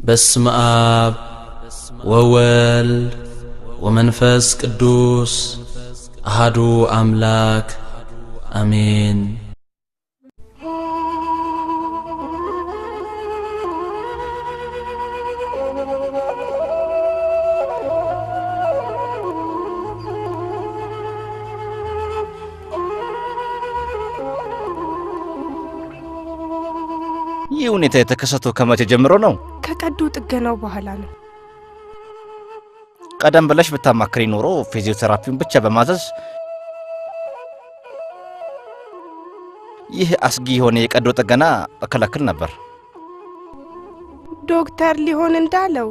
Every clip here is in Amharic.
በስመ አብ ወወልድ ወመንፈስ ቅዱስ አሃዱ አምላክ አሜን። ይህ ሁኔታ የተከሰተው ከመቼ ጀምሮ ነው? ከቀዶ ጥገናው በኋላ ነው። ቀደም ብለሽ ብታማክሪ ኖሮ ፊዚዮቴራፒውን ብቻ በማዘዝ ይህ አስጊ የሆነ የቀዶ ጥገና እከለክል ነበር። ዶክተር ሊሆን እንዳለው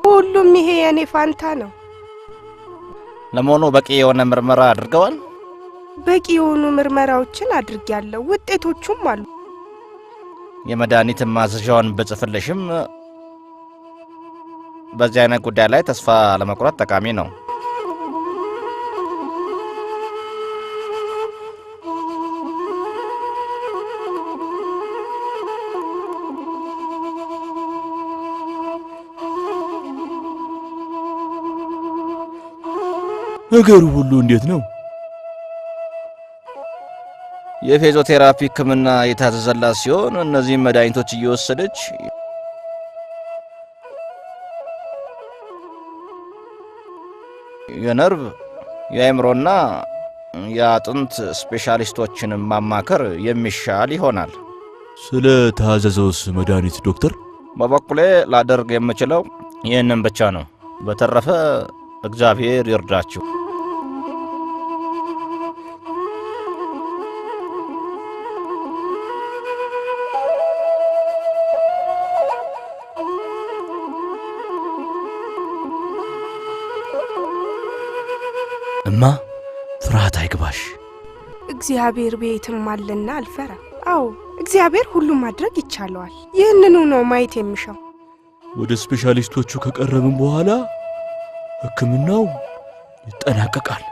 ሁሉም ይሄ የኔ ፋንታ ነው። ለመሆኑ በቂ የሆነ ምርመራ አድርገዋል? በቂ የሆኑ ምርመራዎችን አድርጌያለሁ። ውጤቶቹም አሉ። የመድኃኒት ማዘዣውን ብጽፍልሽም በዚህ አይነት ጉዳይ ላይ ተስፋ ለመቁረጥ ጠቃሚ ነው። ነገሩ ሁሉ እንዴት ነው? የፊዚዮቴራፒ ሕክምና የታዘዘላት ሲሆን እነዚህም መድኃኒቶች እየወሰደች የነርቭ፣ የአእምሮና የአጥንት ስፔሻሊስቶችን ማማከር የሚሻል ይሆናል። ስለ ታዘዘውስ መድኃኒት ዶክተር? በበኩሌ ላደርግ የምችለው ይህንን ብቻ ነው። በተረፈ እግዚአብሔር ይርዳችሁ። እማ ፍርሃት አይግባሽ። እግዚአብሔር ቤትም አለና አልፈራ። አዎ እግዚአብሔር ሁሉም ማድረግ ይቻለዋል። ይህንኑ ነው ማየት የሚሻው። ወደ ስፔሻሊስቶቹ ከቀረብን በኋላ ሕክምናው ይጠናቀቃል።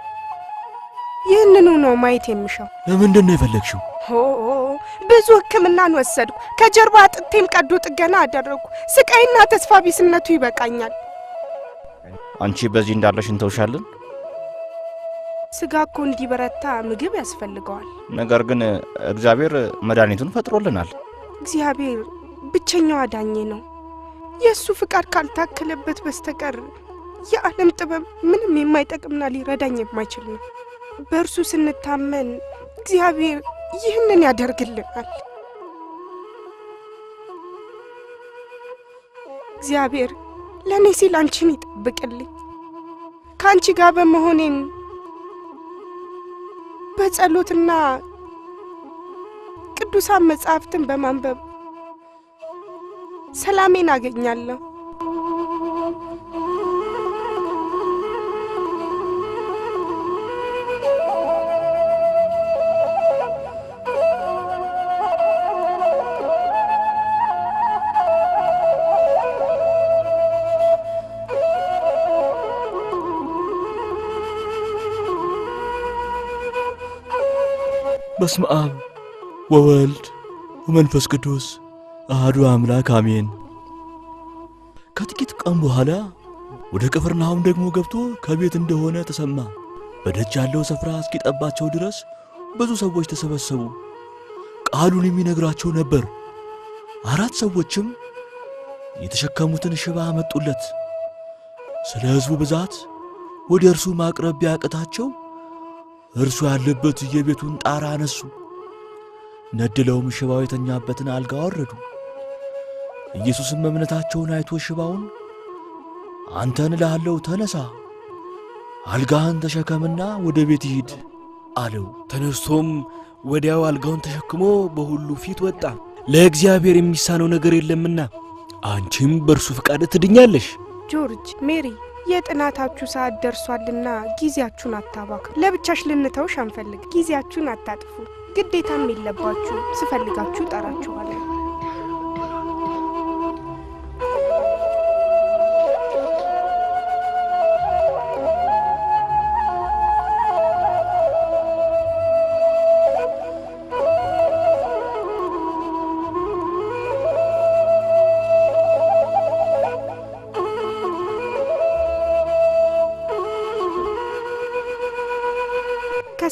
ይህንኑ ነው ማየት የሚሻው። ለምንድን ነው የፈለግሽው? ሆ ብዙ ሕክምናን ወሰድኩ። ከጀርባ አጥንቴም ቀዶ ጥገና አደረግኩ። ስቃይና ተስፋ ቢስነቱ ይበቃኛል። አንቺ በዚህ እንዳለሽ እንተውሻለን። ስጋ እኮ እንዲበረታ ምግብ ያስፈልገዋል። ነገር ግን እግዚአብሔር መድኃኒቱን ፈጥሮልናል። እግዚአብሔር ብቸኛው አዳኜ ነው። የእሱ ፍቃድ ካልታከለበት በስተቀር የዓለም ጥበብ ምንም የማይጠቅምና ሊረዳኝ የማይችል ነው። በእርሱ ስንታመን እግዚአብሔር ይህንን ያደርግልናል። እግዚአብሔር ለእኔ ሲል አንቺን ይጠብቅልኝ። ከአንቺ ጋር በመሆኔን በጸሎትና ቅዱሳን መጻሕፍትን በማንበብ ሰላሜን አገኛለሁ። በስመ አብ ወወልድ ወመንፈስ ቅዱስ አሐዱ አምላክ አሜን። ከጥቂት ቀን በኋላ ወደ ቅፍርናሆም ደግሞ ገብቶ ከቤት እንደሆነ ተሰማ። በደጅ ያለው ስፍራ እስኪጠባቸው ድረስ ብዙ ሰዎች ተሰበሰቡ። ቃሉን የሚነግራቸው ነበር። አራት ሰዎችም የተሸከሙትን ሽባ አመጡለት። ስለ ሕዝቡ ብዛት ወደ እርሱ ማቅረብ ቢያቅታቸው እርሱ ያለበት የቤቱን ጣራ አነሱ። ነድለውም ሽባው የተኛበትን አልጋ አወረዱ። ኢየሱስም እምነታቸውን አይቶ ሽባውን አንተን እልሃለሁ ተነሳ፣ አልጋህን ተሸከምና ወደ ቤት ሂድ አለው። ተነስቶም ወዲያው አልጋውን ተሸክሞ በሁሉ ፊት ወጣ። ለእግዚአብሔር የሚሳነው ነገር የለምና አንቺም በእርሱ ፍቃድ ትድኛለሽ። ጆርጅ፣ ሜሪ የጥናታችሁ ሰዓት ደርሷልና ጊዜያችሁን አታባክኑ። ለብቻሽ ልንተውሽ አንፈልግ። ጊዜያችሁን አታጥፉ። ግዴታም የለባችሁ። ስፈልጋችሁ እጠራችኋለሁ።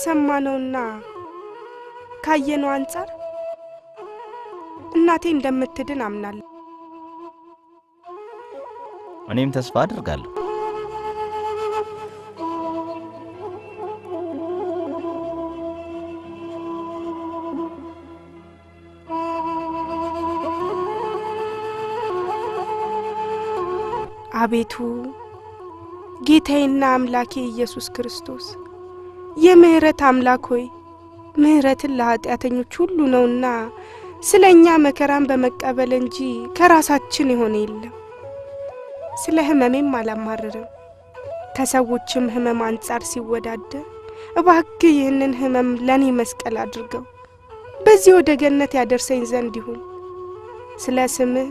ከሰማነውና ካየነው አንጻር እናቴ እንደምትድን አምናለሁ። እኔም ተስፋ አደርጋለሁ። አቤቱ ጌታዬና አምላኬ ኢየሱስ ክርስቶስ የምህረት አምላክ ሆይ፣ ምህረትን ለኃጢአተኞች ሁሉ ነውና ስለኛ መከራን በመቀበል እንጂ ከራሳችን የሆነ የለም። ስለ ህመሜም አላማርርም። ከሰዎችም ህመም አንጻር ሲወዳደር እባክህ ይህንን ህመም ለኔ መስቀል አድርገው በዚህ ወደ ገነት ያደርሰኝ ዘንድ ይሁን። ስለ ስምህ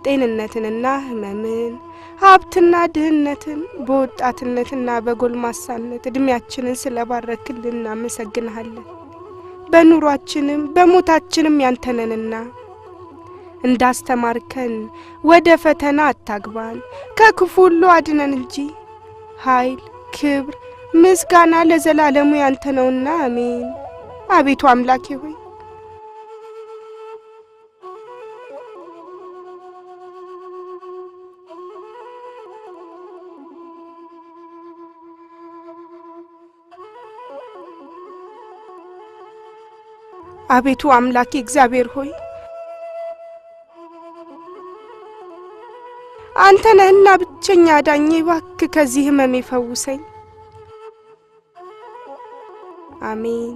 ጤንነትንና ህመምን፣ ሀብትና ድህነትን፣ በወጣትነትና በጎልማሳነት እድሜያችንን ስለባረክልን እናመሰግንሃለን። በኑሯችንም በሞታችንም ያንተነንና እንዳስተማርከን ወደ ፈተና አታግባን፣ ከክፉ ሁሉ አድነን እንጂ ኃይል፣ ክብር፣ ምስጋና ለዘላለሙ ያንተ ነውና አሜን። አቤቱ አምላኬ ሆይ፣ አቤቱ አምላኬ እግዚአብሔር ሆይ፣ አንተ ነህና ብቸኛ አዳኜ፣ እባክህ ከዚህ ህመም ፈውሰኝ። አሜን።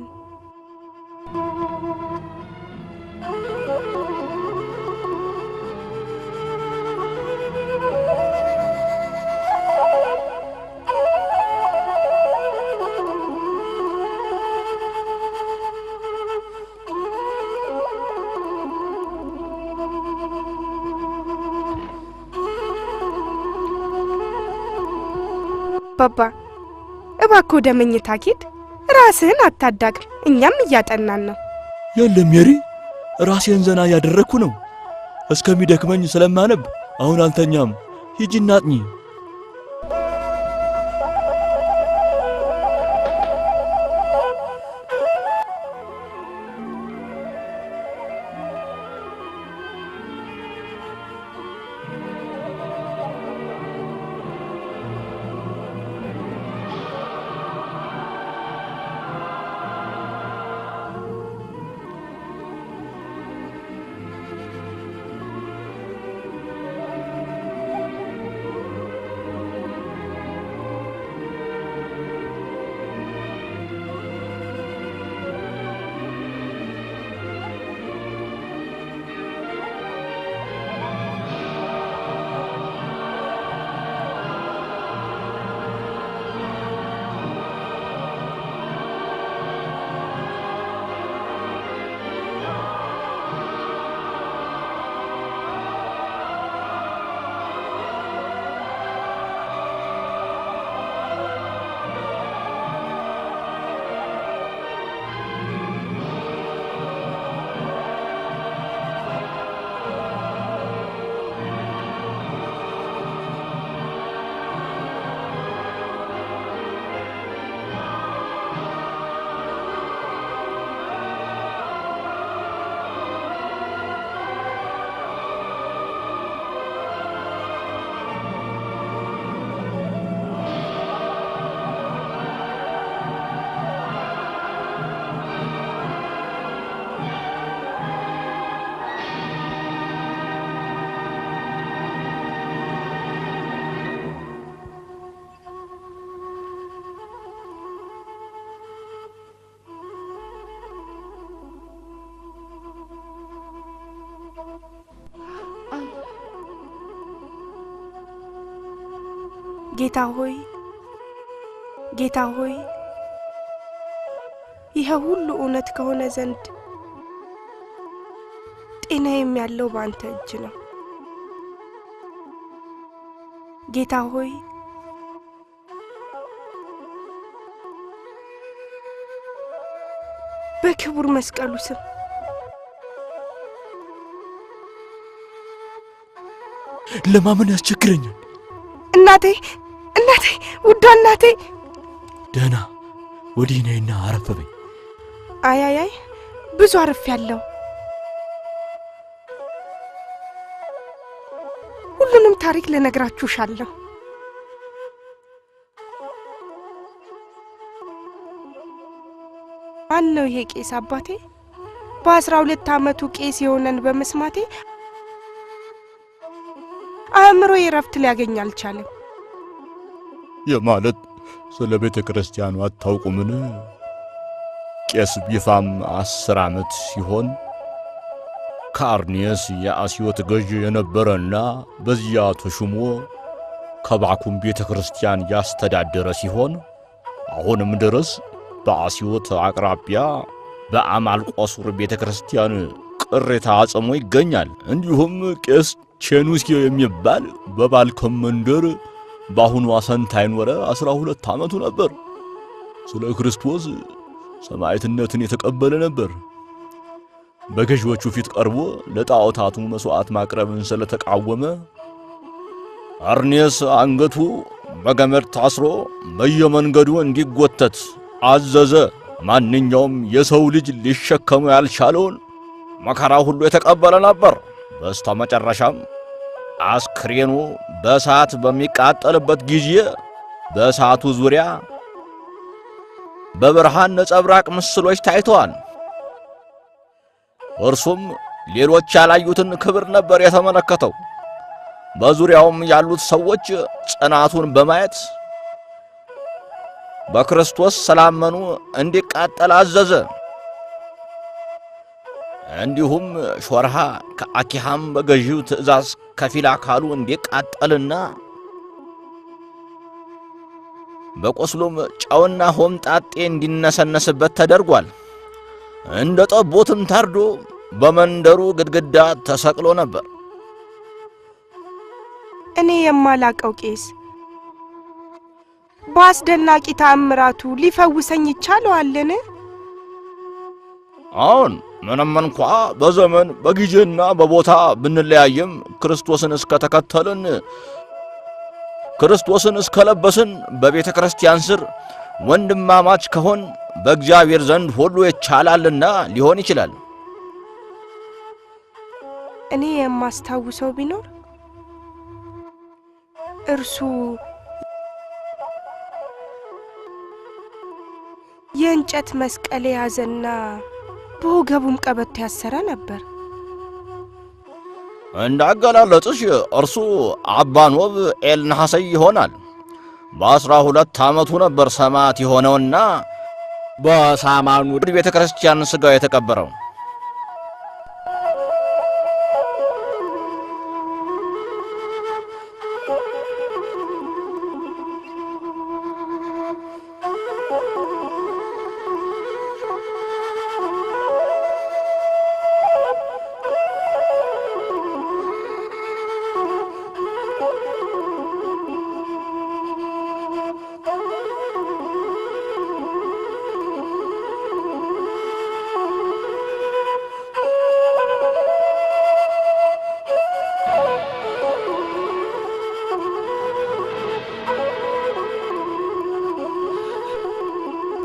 ባባ እባክህ ወደ መኝታ ሂድ፣ ራስህን አታዳግም። እኛም እያጠናን ነው። የለም ሜሪ፣ ራሴን ዘና እያደረግኩ ነው። እስከሚደክመኝ ስለማነብ አሁን አልተኛም። ሂጂና አጥኚ። ጌታ ሆይ፣ ጌታ ሆይ፣ ይሄ ሁሉ እውነት ከሆነ ዘንድ ጤናዬም ያለው በአንተ እጅ ነው። ጌታ ሆይ፣ በክቡር መስቀሉ ስም ለማመን ያስቸግረኛል። እናቴ፣ እናቴ፣ ውዷ እናቴ። ደህና ወዲህ ነይና አረፍ በይ። አይ አይ አይ ብዙ አርፌያለሁ። ሁሉንም ታሪክ ልነግራችሁ እሻለሁ። ማን ነው ይሄ ቄስ አባቴ? በ12 ዓመቱ ቄስ የሆነን በመስማቴ አእምሮዬ እረፍት ሊያገኝ አልቻለም። የማለት ስለ ቤተ ክርስቲያኑ አታውቁምን? ቄስ ቢፋም 10 ዓመት ሲሆን ከአርኔስ የአስዮት ገዥ የነበረና በዚያ ተሹሞ ከባኩም ቤተ ክርስቲያን ያስተዳደረ ሲሆን አሁንም ድረስ በአስዮት አቅራቢያ በአማልቆሱር ቤተ ክርስቲያን ቅሬታ አጽሞ ይገኛል። እንዲሁም ቄስ ቼኑስኪ የሚባል በባልከም መንደር በአሁኑ አሰንታ ይኖረ 12 ዓመቱ ነበር። ስለ ክርስቶስ ሰማዕትነትን የተቀበለ ነበር። በገዢዎቹ ፊት ቀርቦ ለጣዖታቱ መስዋዕት ማቅረብን ስለተቃወመ አርኔስ አንገቱ በገመድ ታስሮ በየመንገዱ እንዲጎተት አዘዘ። ማንኛውም የሰው ልጅ ሊሸከመው ያልቻለውን መከራ ሁሉ የተቀበለ ነበር። በስተመጨረሻም አስክሬኑ በእሳት በሚቃጠልበት ጊዜ በእሳቱ ዙሪያ በብርሃን ነጸብራቅ ምስሎች ታይተዋል። እርሱም ሌሎች ያላዩትን ክብር ነበር የተመለከተው። በዙሪያውም ያሉት ሰዎች ጽናቱን በማየት በክርስቶስ ስላመኑ እንዲቃጠል አዘዘ። እንዲሁም ሾርሃ ከአኪሃም በገዢው ትእዛዝ ከፊል አካሉ እንዲቃጠልና በቆስሉም ጨውና ሆምጣጤ እንዲነሰነስበት ተደርጓል። እንደ ጠቦትም ታርዶ በመንደሩ ግድግዳ ተሰቅሎ ነበር። እኔ የማላቀው ቄስ በአስደናቂ ተአምራቱ ሊፈውሰኝ ይቻለዋልን? አሁን ምንም እንኳ በዘመን በጊዜና በቦታ ብንለያይም ክርስቶስን እስከተከተልን ክርስቶስን እስከለበስን በቤተ ክርስቲያን ስር ወንድማማች ከሆን በእግዚአብሔር ዘንድ ሁሉ ይቻላልና ሊሆን ይችላል። እኔ የማስታውሰው ቢኖር እርሱ የእንጨት መስቀል የያዘና በወገቡም ቀበቶ ያሰረ ነበር። እንዳገላለጽሽ እርሱ አባኖብ ኤልናሐሰይ ይሆናል። በ12 ዓመቱ ነበር ሰማዕት የሆነውና በሳማኑ ቤተ ክርስቲያን ስጋው የተቀበረው።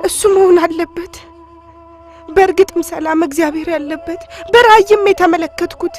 እሱ መሆን አለበት። በእርግጥም ሰላም እግዚአብሔር ያለበት በራእይም የተመለከትኩት።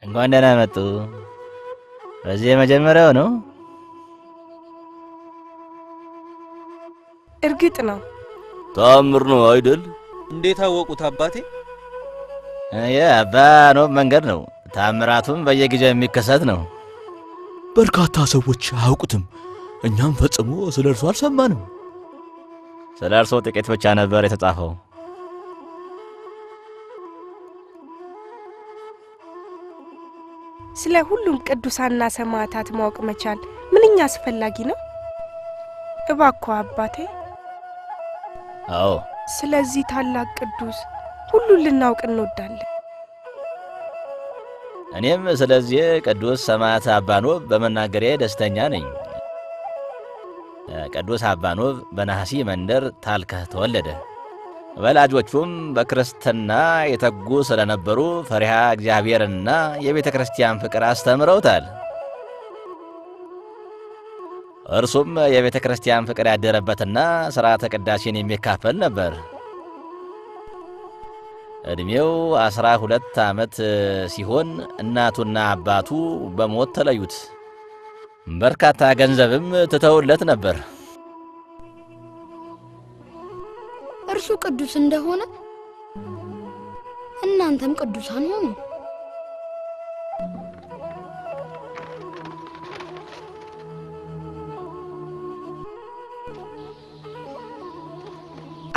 እንኳን ደህና መጡ። በዚህ የመጀመሪያው ነው። እርግጥ ነው። ታምር ነው አይደል? እንዴት አወቁት አባቴ? የአባ ኖብ መንገድ ነው። ታምራቱም በየጊዜው የሚከሰት ነው። በርካታ ሰዎች አያውቁትም። እኛም ፈጽሞ ስለ እርሱ አልሰማንም። ስለ እርሱ ጥቂት ብቻ ነበር የተጻፈው። ስለ ሁሉም ቅዱሳንና ሰማዕታት ማወቅ መቻል ምንኛ አስፈላጊ ነው። እባክዎ አባቴ። አዎ፣ ስለዚህ ታላቅ ቅዱስ ሁሉን ልናውቅ እንወዳለን። እኔም ስለዚህ ቅዱስ ሰማዕት አባኖብ በመናገሬ ደስተኛ ነኝ። ቅዱስ አባኖብ በናሐሲ መንደር ታልከህ ተወለደ። ወላጆቹም በክርስትና የተጉ ስለነበሩ ፈሪሃ እግዚአብሔርና የቤተ ክርስቲያን ፍቅር አስተምረውታል። እርሱም የቤተ ክርስቲያን ፍቅር ያደረበትና ሥርዓተ ቅዳሴን የሚካፈል ነበር። ዕድሜው 12 ዓመት ሲሆን እናቱና አባቱ በሞት ተለዩት። በርካታ ገንዘብም ትተውለት ነበር። እርሱ ቅዱስ እንደሆነ እናንተም ቅዱሳን ሁኑ።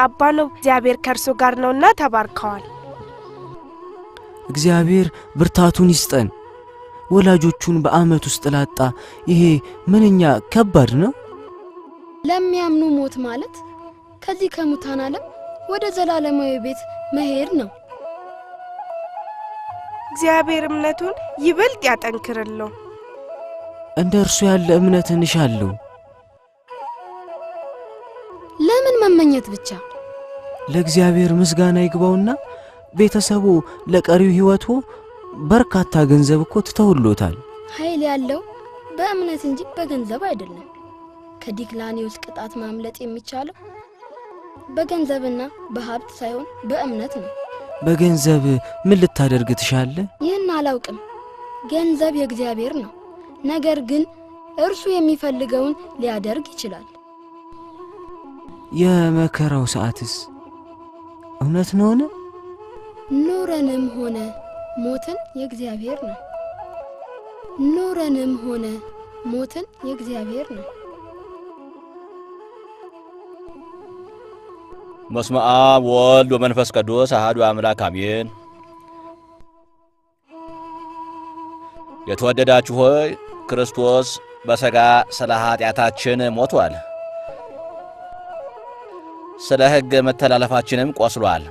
አባኖብ እግዚአብሔር ከእርሱ ጋር ነውና ተባርከዋል። እግዚአብሔር ብርታቱን ይስጠን። ወላጆቹን በዓመት ውስጥ ላጣ ይሄ ምንኛ ከባድ ነው። ለሚያምኑ ሞት ማለት ከዚህ ከሙታን ዓለም ወደ ዘላለማዊ ቤት መሄድ ነው። እግዚአብሔር እምነቱን ይበልጥ ያጠንክርለው። እንደ እርሱ ያለ እምነት እንሻለሁ። ለምን መመኘት ብቻ? ለእግዚአብሔር ምስጋና ይግባውና ቤተሰቡ ለቀሪው ሕይወቱ በርካታ ገንዘብ እኮ ትተውሎታል። ኃይል ያለው በእምነት እንጂ በገንዘብ አይደለም። ከዲክላኒዮስ ቅጣት ማምለጥ የሚቻለው በገንዘብና በሀብት ሳይሆን በእምነት ነው። በገንዘብ ምን ልታደርግ ትሻለህ? ይህን አላውቅም። ገንዘብ የእግዚአብሔር ነው። ነገር ግን እርሱ የሚፈልገውን ሊያደርግ ይችላል። የመከራው ሰዓትስ እውነት ነውን? ኑረንም ሆነ ሞትን የእግዚአብሔር ነው። ኑረንም ሆነ ሞትን የእግዚአብሔር ነው። በስመ አብ ወወልድ ወመንፈስ ቅዱስ አሐዱ አምላክ አሜን። የተወደዳችሁ ሆይ ክርስቶስ በሥጋ ስለ ኃጢአታችን ሞቷል፣ ስለ ሕግ መተላለፋችንም ቆስሏል።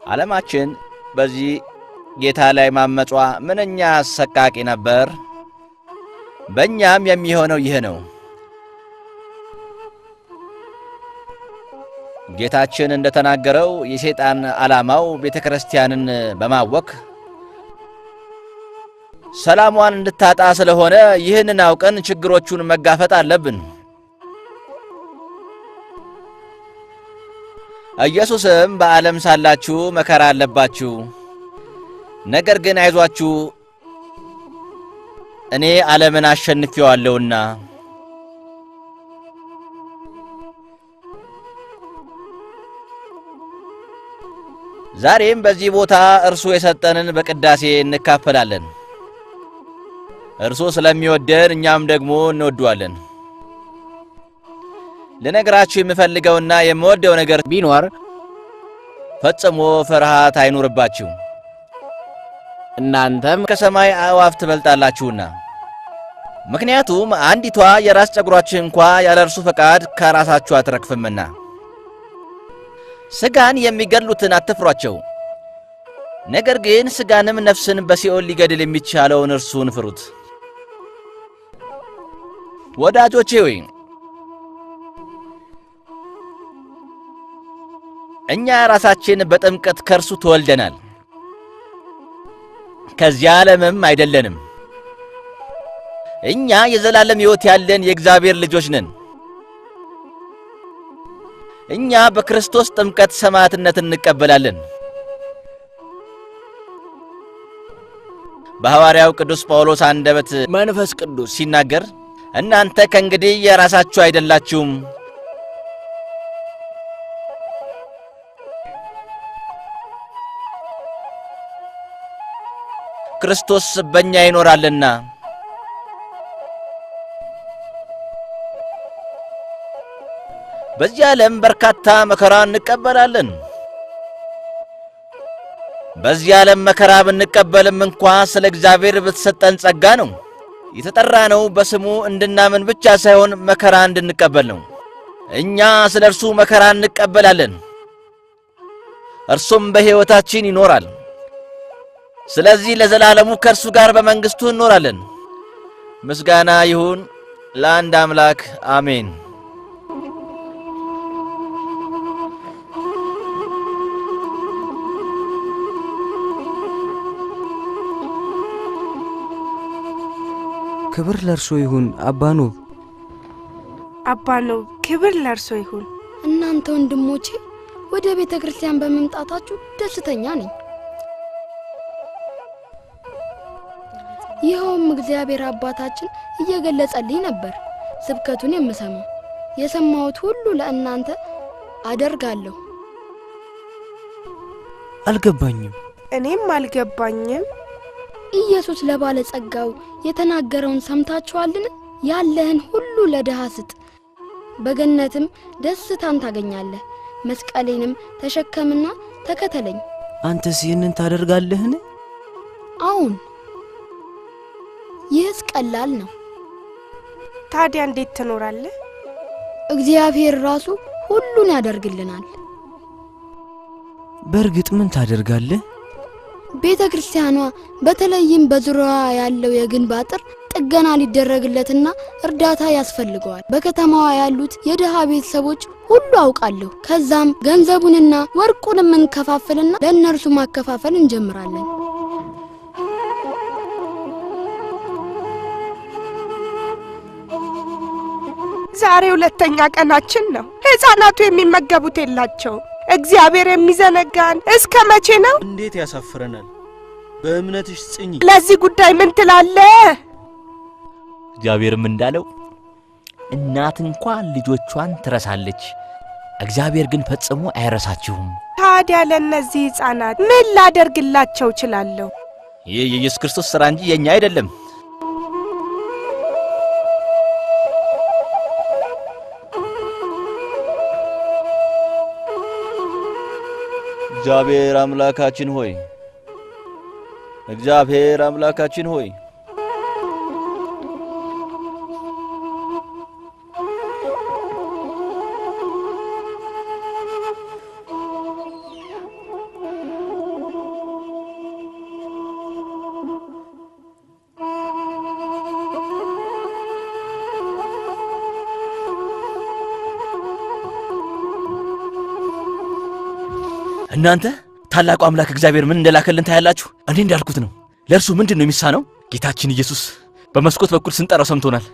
ዓለማችን በዚህ ጌታ ላይ ማመጿ ምንኛ አሰቃቂ ነበር። በእኛም የሚሆነው ይህ ነው። ጌታችን እንደተናገረው የሰይጣን ዓላማው ቤተ ክርስቲያንን በማወክ ሰላሟን እንድታጣ ስለሆነ ይህንን አውቀን ችግሮቹን መጋፈጥ አለብን። ኢየሱስም በዓለም ሳላችሁ መከራ አለባችሁ፣ ነገር ግን አይዟችሁ እኔ ዓለምን አሸንፌዋለሁና። ዛሬም በዚህ ቦታ እርሱ የሰጠንን በቅዳሴ እንካፈላለን። እርሱ ስለሚወደን እኛም ደግሞ እንወደዋለን። ልነግራችሁ የምፈልገውና የምወደው ነገር ቢኖር ፈጽሞ ፍርሃት አይኑርባችሁ፣ እናንተም ከሰማይ አዕዋፍ ትበልጣላችሁና። ምክንያቱም አንዲቷ የራስ ፀጉራችሁ እንኳ ያለ እርሱ ፈቃድ ከራሳችሁ አትረግፍምና። ሥጋን የሚገድሉትን አትፍሯቸው፣ ነገር ግን ሥጋንም ነፍስን በሲኦል ሊገድል የሚቻለውን እርሱን ፍሩት። ወዳጆቼ ሆይ እኛ ራሳችን በጥምቀት ከእርሱ ተወልደናል፣ ከዚያ ዓለምም አይደለንም። እኛ የዘላለም ሕይወት ያለን የእግዚአብሔር ልጆች ነን። እኛ በክርስቶስ ጥምቀት ሰማዕትነት እንቀበላለን። በሐዋርያው ቅዱስ ጳውሎስ አንደበት መንፈስ ቅዱስ ሲናገር እናንተ ከእንግዲህ የራሳችሁ አይደላችሁም፣ ክርስቶስ በእኛ ይኖራልና። በዚህ ዓለም በርካታ መከራ እንቀበላለን። በዚህ ዓለም መከራ ብንቀበልም እንኳ ስለ እግዚአብሔር በተሰጠን ጸጋ ነው። የተጠራነው በስሙ እንድናምን ብቻ ሳይሆን መከራ እንድንቀበል ነው። እኛ ስለ እርሱ መከራ እንቀበላለን። እርሱም በሕይወታችን ይኖራል። ስለዚህ ለዘላለሙ ከእርሱ ጋር በመንግሥቱ እንኖራለን። ምስጋና ይሁን ለአንድ አምላክ አሜን። ክብር ለእርሶ ይሁን አባ ኖብ። አባ ኖብ ክብር ለእርሶ ይሁን። እናንተ ወንድሞቼ ወደ ቤተ ክርስቲያን በመምጣታችሁ ደስተኛ ነኝ። ይኸውም እግዚአብሔር አባታችን እየገለጸልኝ ነበር ስብከቱን የምሰማው። የሰማሁት ሁሉ ለእናንተ አደርጋለሁ። አልገባኝም። እኔም አልገባኝም። ኢየሱስ ለባለጸጋው የተናገረውን ሰምታችኋልን? ያለህን ሁሉ ለድሃ ስጥ፣ በገነትም ደስታን ታገኛለህ። መስቀሌንም ተሸከምና ተከተለኝ። አንተስ ይህንን ታደርጋለህን? አዎን፣ ይህስ ቀላል ነው። ታዲያ እንዴት ትኖራለህ? እግዚአብሔር ራሱ ሁሉን ያደርግልናል። በእርግጥ ምን ታደርጋለህ? ቤተ ክርስቲያኗ በተለይም በዙሪያዋ ያለው የግንብ አጥር ጥገና ሊደረግለትና እርዳታ ያስፈልገዋል። በከተማዋ ያሉት የድሃ ቤተሰቦች ሁሉ አውቃለሁ። ከዛም ገንዘቡንና ወርቁንም እንከፋፍልና ለእነርሱ ማከፋፈል እንጀምራለን። ዛሬ ሁለተኛ ቀናችን ነው። ሕፃናቱ የሚመገቡት የላቸውም። እግዚአብሔር የሚዘነጋን እስከ መቼ ነው? እንዴት ያሳፍረናል! በእምነትሽ ጽኚ። ለዚህ ጉዳይ ምን ትላለህ? እግዚአብሔርም እንዳለው እናት እንኳን ልጆቿን ትረሳለች፣ እግዚአብሔር ግን ፈጽሞ አይረሳችሁም። ታዲያ ለእነዚህ ሕፃናት ምን ላደርግላቸው እችላለሁ? ይህ የኢየሱስ ክርስቶስ ሥራ እንጂ የእኛ አይደለም። እግዚአብሔር አምላካችን ሆይ፣ እግዚአብሔር አምላካችን ሆይ፣ እናንተ ታላቁ አምላክ እግዚአብሔር ምን እንደላከልን ታያላችሁ። እኔ እንዳልኩት ነው። ለእርሱ ምንድን ነው የሚሳነው? ጌታችን ኢየሱስ በመስኮት በኩል ስንጠራው ሰምቶናል።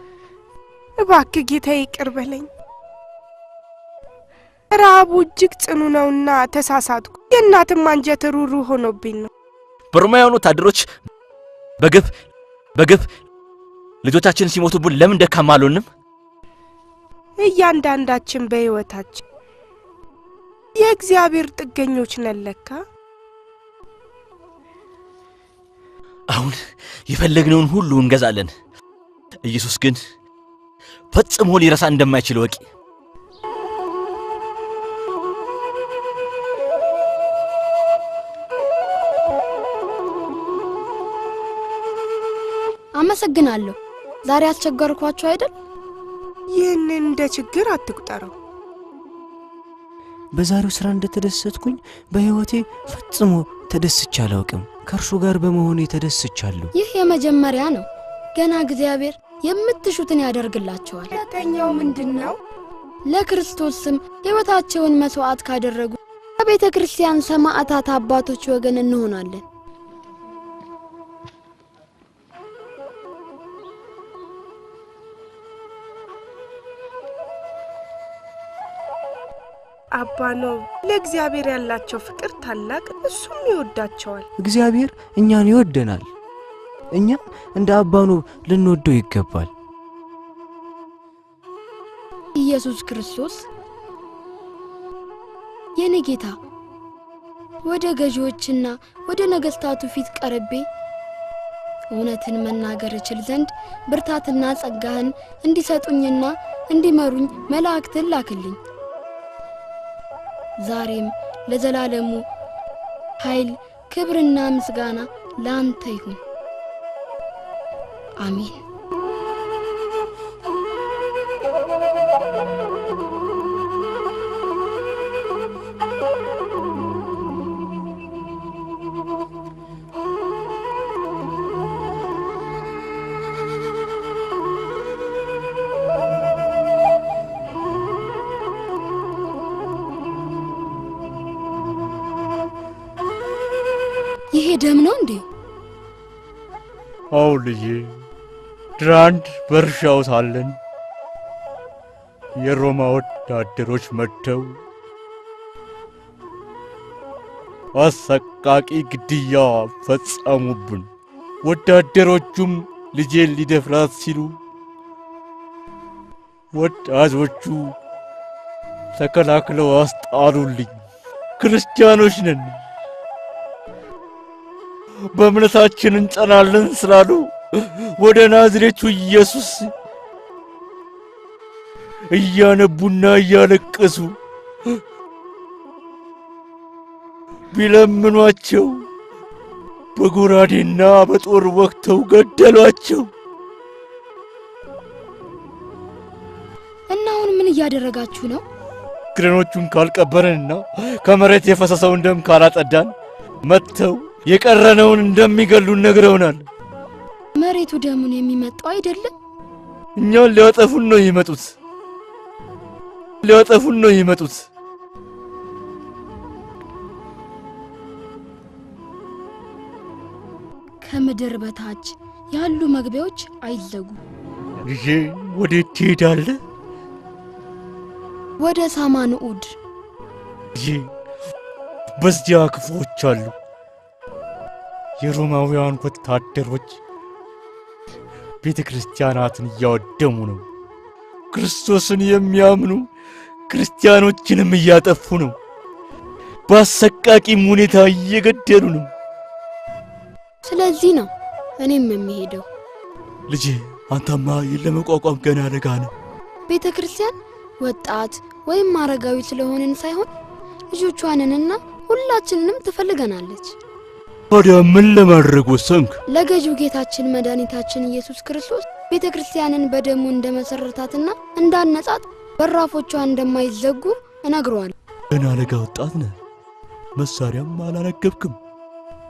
እባክህ ጌታዬ ይቅር በለኝ። ረሃቡ እጅግ ጽኑ ነውና ተሳሳትኩ። የእናትም አንጀት ሩሩ ሆኖብኝ ነው። በሮማውያን ወታደሮች በግፍ በግፍ ልጆቻችን ሲሞቱብን ለምን ደካማ አልሆንም? እያንዳንዳችን በሕይወታችን የእግዚአብሔር ጥገኞች ነን ለካ። አሁን የፈለግነውን ሁሉ እንገዛለን። ኢየሱስ ግን ፈጽሞ ሊረሳ እንደማይችል ወቂ። አመሰግናለሁ። ዛሬ አስቸገርኳችሁ አይደል? ይህንን እንደ ችግር አትቁጠረው። በዛሬው ስራ እንደተደሰትኩኝ በሕይወቴ ፈጽሞ ተደስቼ አላውቅም። ከእርሱ ጋር በመሆኔ ተደስቻለሁ። ይህ የመጀመሪያ ነው። ገና እግዚአብሔር የምትሹትን ያደርግላቸዋል። ሁለተኛው ምንድን ነው? ለክርስቶስ ስም ሕይወታቸውን መስዋዕት ካደረጉ ከቤተ ክርስቲያን ሰማዕታት አባቶች ወገን እንሆናለን። አባ ነው ለእግዚአብሔር ያላቸው ፍቅር ታላቅ፣ እሱም ይወዳቸዋል። እግዚአብሔር እኛን ይወደናል። እኛም እንደ አባ ኖብ ልንወደው ይገባል። ኢየሱስ ክርስቶስ የኔ ጌታ፣ ወደ ገዢዎችና ወደ ነገሥታቱ ፊት ቀርቤ እውነትን መናገር እችል ዘንድ ብርታትና ጸጋህን እንዲሰጡኝና እንዲመሩኝ መላእክትን ላክልኝ። ዛሬም ለዘላለሙ ኃይል፣ ክብርና ምስጋና ላንተ ይሁን። አሜን። ይሄ ደም ነው እንዴ? አዎ ልጄ፣ ትናንት በእርሻው ሳለን የሮማ ወታደሮች መጥተው አሰቃቂ ግድያ ፈጸሙብን። ወታደሮቹም ልጄን ሊደፍራት ሲሉ ወጣቶቹ ተከላክለው አስጣሉልኝ። ክርስቲያኖች ነን፣ በእምነታችን እንጸናለን ስላሉ ወደ ናዝሬቱ ኢየሱስ እያነቡና እያለቀሱ ቢለምኗቸው በጎራዴና በጦር ወቅተው ገደሏቸው። እና አሁን ምን እያደረጋችሁ ነው? ክሬኖቹን ካልቀበረንና ከመሬት የፈሰሰውን ደም ካላጸዳን መጥተው የቀረነውን እንደሚገሉን ነግረውናል። መሬቱ ደሙን የሚመጣው አይደለም። እኛን ሊያጠፉን ነው የሚመጡት። ሊያጠፉን ነው የሚመጡት። ከምድር በታች ያሉ መግቢያዎች አይዘጉ። ልጄ ወዴት ትሄዳለህ? ወደ ሳማንዑድ። ልጄ በዚያ ክፉዎች አሉ። የሮማውያን ወታደሮች ቤተ ክርስቲያናትን እያወደሙ ነው። ክርስቶስን የሚያምኑ ክርስቲያኖችንም እያጠፉ ነው። በአሰቃቂም ሁኔታ እየገደሉ ነው። ስለዚህ ነው እኔም የምሄደው። ልጄ አንተማ ይህን ለመቋቋም ገና ለጋ ነህ። ቤተ ክርስቲያን ወጣት ወይም አረጋዊ ስለሆንን ሳይሆን ልጆቿንንና ሁላችንንም ትፈልገናለች። ታዲያ ምን ለማድረግ ወሰንክ? ለገዢው ጌታችን መድኃኒታችን ኢየሱስ ክርስቶስ ቤተ ክርስቲያንን በደሙ እንደመሰረታትና እንዳነጻት በራፎቿ እንደማይዘጉ እነግረዋለሁ። ገና ለጋ ወጣት ነህ፣ መሳሪያም አላነገብክም።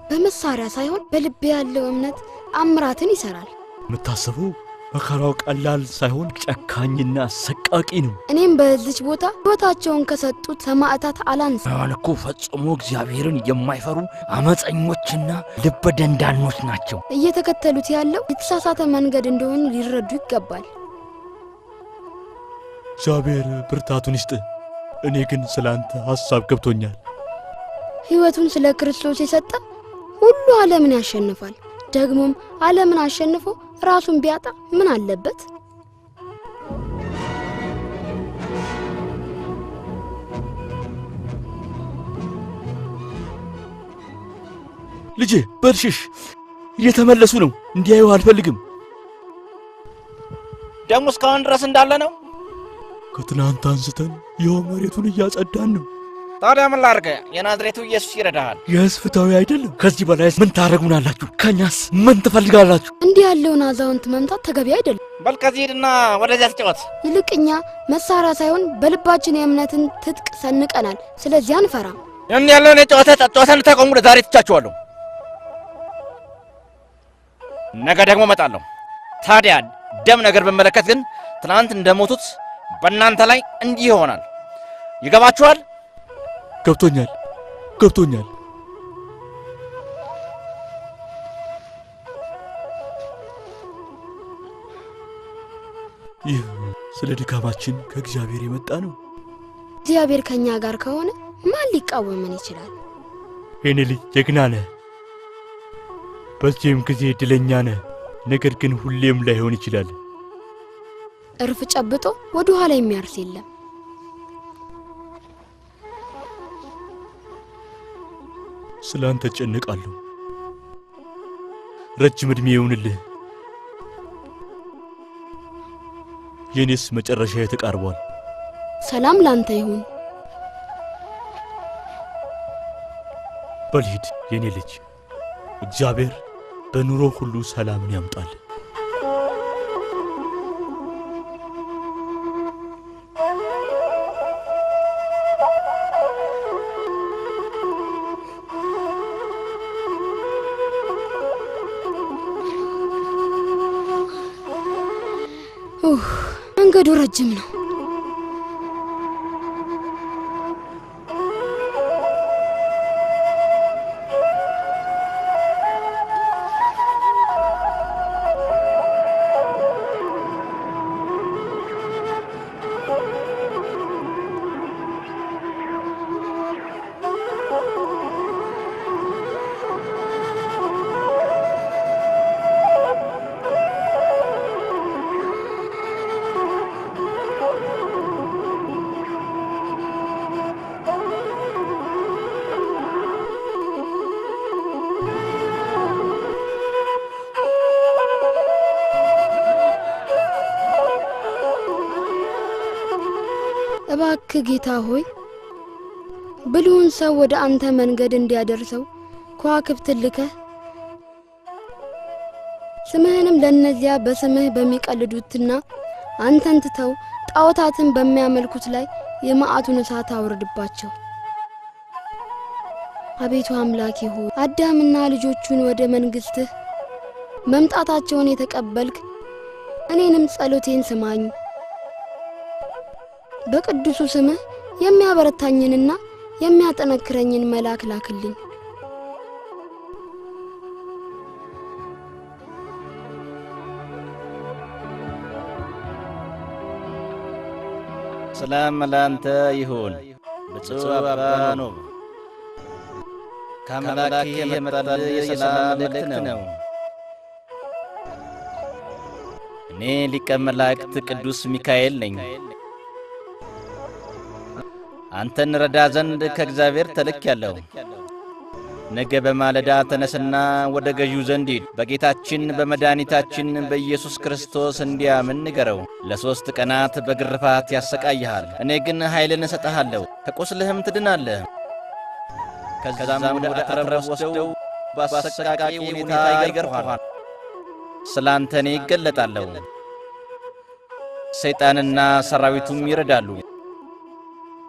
በመሳሪያ ሳይሆን በልቤ ያለው እምነት አምራትን ይሰራል። የምታስበው መከራው ቀላል ሳይሆን ጨካኝና አሰቃቂ ነው። እኔም በዚች ቦታ ሕይወታቸውን ከሰጡት ሰማዕታት አላንስ። ያን እኮ ፈጽሞ እግዚአብሔርን የማይፈሩ አመፀኞችና ልበ ደንዳኖች ናቸው። እየተከተሉት ያለው የተሳሳተ መንገድ እንደሆኑ ሊረዱ ይገባል። እግዚአብሔር ብርታቱን ይስጥ። እኔ ግን ስላንተ ሐሳብ ገብቶኛል። ሕይወቱን ስለ ክርስቶስ የሰጠ ሁሉ ዓለምን ያሸንፋል። ደግሞም ዓለምን አሸንፎ ራሱን ቢያጣ ምን አለበት? ልጄ በልሽሽ፣ እየተመለሱ ነው። እንዲያዩ አልፈልግም። ደሙ እስካሁን ድረስ እንዳለ ነው። ከትናንት አንስተን ይኸው መሬቱን እያጸዳን ነው። ታዲያ ምን ላድርግ? የናዝሬቱ ኢየሱስ ይረዳሃል። ይህስ ፍትሐዊ አይደለም። ከዚህ በላይ ምን ታደርጉናላችሁ? ከኛስ ምን ትፈልጋላችሁ? እንዲህ ያለውን አዛውንት መምታት ተገቢ አይደለም። በል ከዚህ ሂድና ወደዚያ ተጫወት። ይልቅ እኛ መሳሪያ ሳይሆን በልባችን የእምነትን ትጥቅ ሰንቀናል። ስለዚህ አንፈራም። እንዲህ ያለውን የጨዋታ ጨዋታ እንድታቆሙ ለዛሬ ትቻችኋለሁ። ነገ ደግሞ እመጣለሁ። ታዲያ ደም ነገር ብመለከት ግን ትናንት እንደሞቱት በእናንተ ላይ እንዲህ ይሆናል። ይገባችኋል? ገብቶኛል፣ ገብቶኛል። ይህ ስለ ድካማችን ከእግዚአብሔር የመጣ ነው። እግዚአብሔር ከኛ ጋር ከሆነ ማን ሊቃወመን ይችላል? የኔ ልጅ ጀግና ነህ። በዚህም ጊዜ እድለኛ ነህ። ነገር ግን ሁሌም ላይሆን ይችላል። እርፍ ጨብጦ ወደ ኋላ የሚያርስ የለም። ስለ አንተ እጨነቃለሁ። ረጅም ዕድሜ ይሁንልህ። የኔስ መጨረሻ ተቃርቧል። ሰላም ላንተ ይሁን። በል ሂድ የኔ ልጅ። እግዚአብሔር በኑሮ ሁሉ ሰላምን ያምጣል። መንገዱ ረጅም ነው። እባክህ ጌታ ሆይ ብልሁን ሰው ወደ አንተ መንገድ እንዲያደርሰው ከዋክብትን ልከህ ስምህንም ለእነዚያ በስምህ በሚቀልዱትና አንተን ትተው ጣዖታትን በሚያመልኩት ላይ የመዓቱን እሳት አውርድባቸው። አቤቱ አምላኬ ሆይ አዳምና ልጆቹን ወደ መንግስትህ መምጣታቸውን የተቀበልክ እኔንም ጸሎቴን ስማኝ። በቅዱሱ ስምህ የሚያበረታኝንና የሚያጠነክረኝን መልአክ ላክልኝ። ሰላም ላንተ ይሁን ብፁዕ አባ ኖብ፣ ከአምላኬ የመጣልህ የሰላም መልእክት ነው። እኔ ሊቀ መላእክት ቅዱስ ሚካኤል ነኝ። አንተን ረዳ ዘንድ ከእግዚአብሔር ተልኬአለሁ። ነገ በማለዳ ተነስና ወደ ገዢው ዘንድ ሂድ። በጌታችን በመድኃኒታችን በኢየሱስ ክርስቶስ እንዲያምን ንገረው። ለ3 ቀናት በግርፋት ያሰቃይሃል። እኔ ግን ኃይልን እሰጥሃለሁ፣ ከቁስልህም ትድናለህ። ከዛም ወደ አረብ ወስደው በአሰቃቂ ሁኔታ ይገርፉሃል። ስለ አንተ እኔ እገለጣለሁ። ሰይጣንና ሰራዊቱም ይረዳሉ።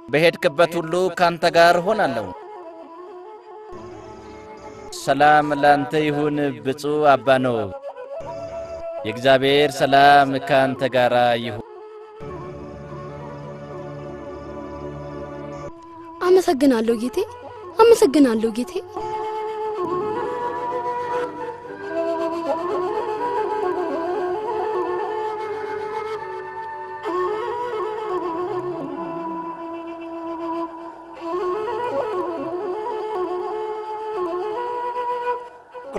በሄድክበት ሁሉ ካንተ ጋር እሆናለሁ። ሰላም ላንተ ይሁን ብፁዕ አባ ኖብ። የእግዚአብሔር ሰላም ካንተ ጋር ይሁን። አመሰግናለሁ ጌቴ፣ አመሰግናለሁ ጌቴ።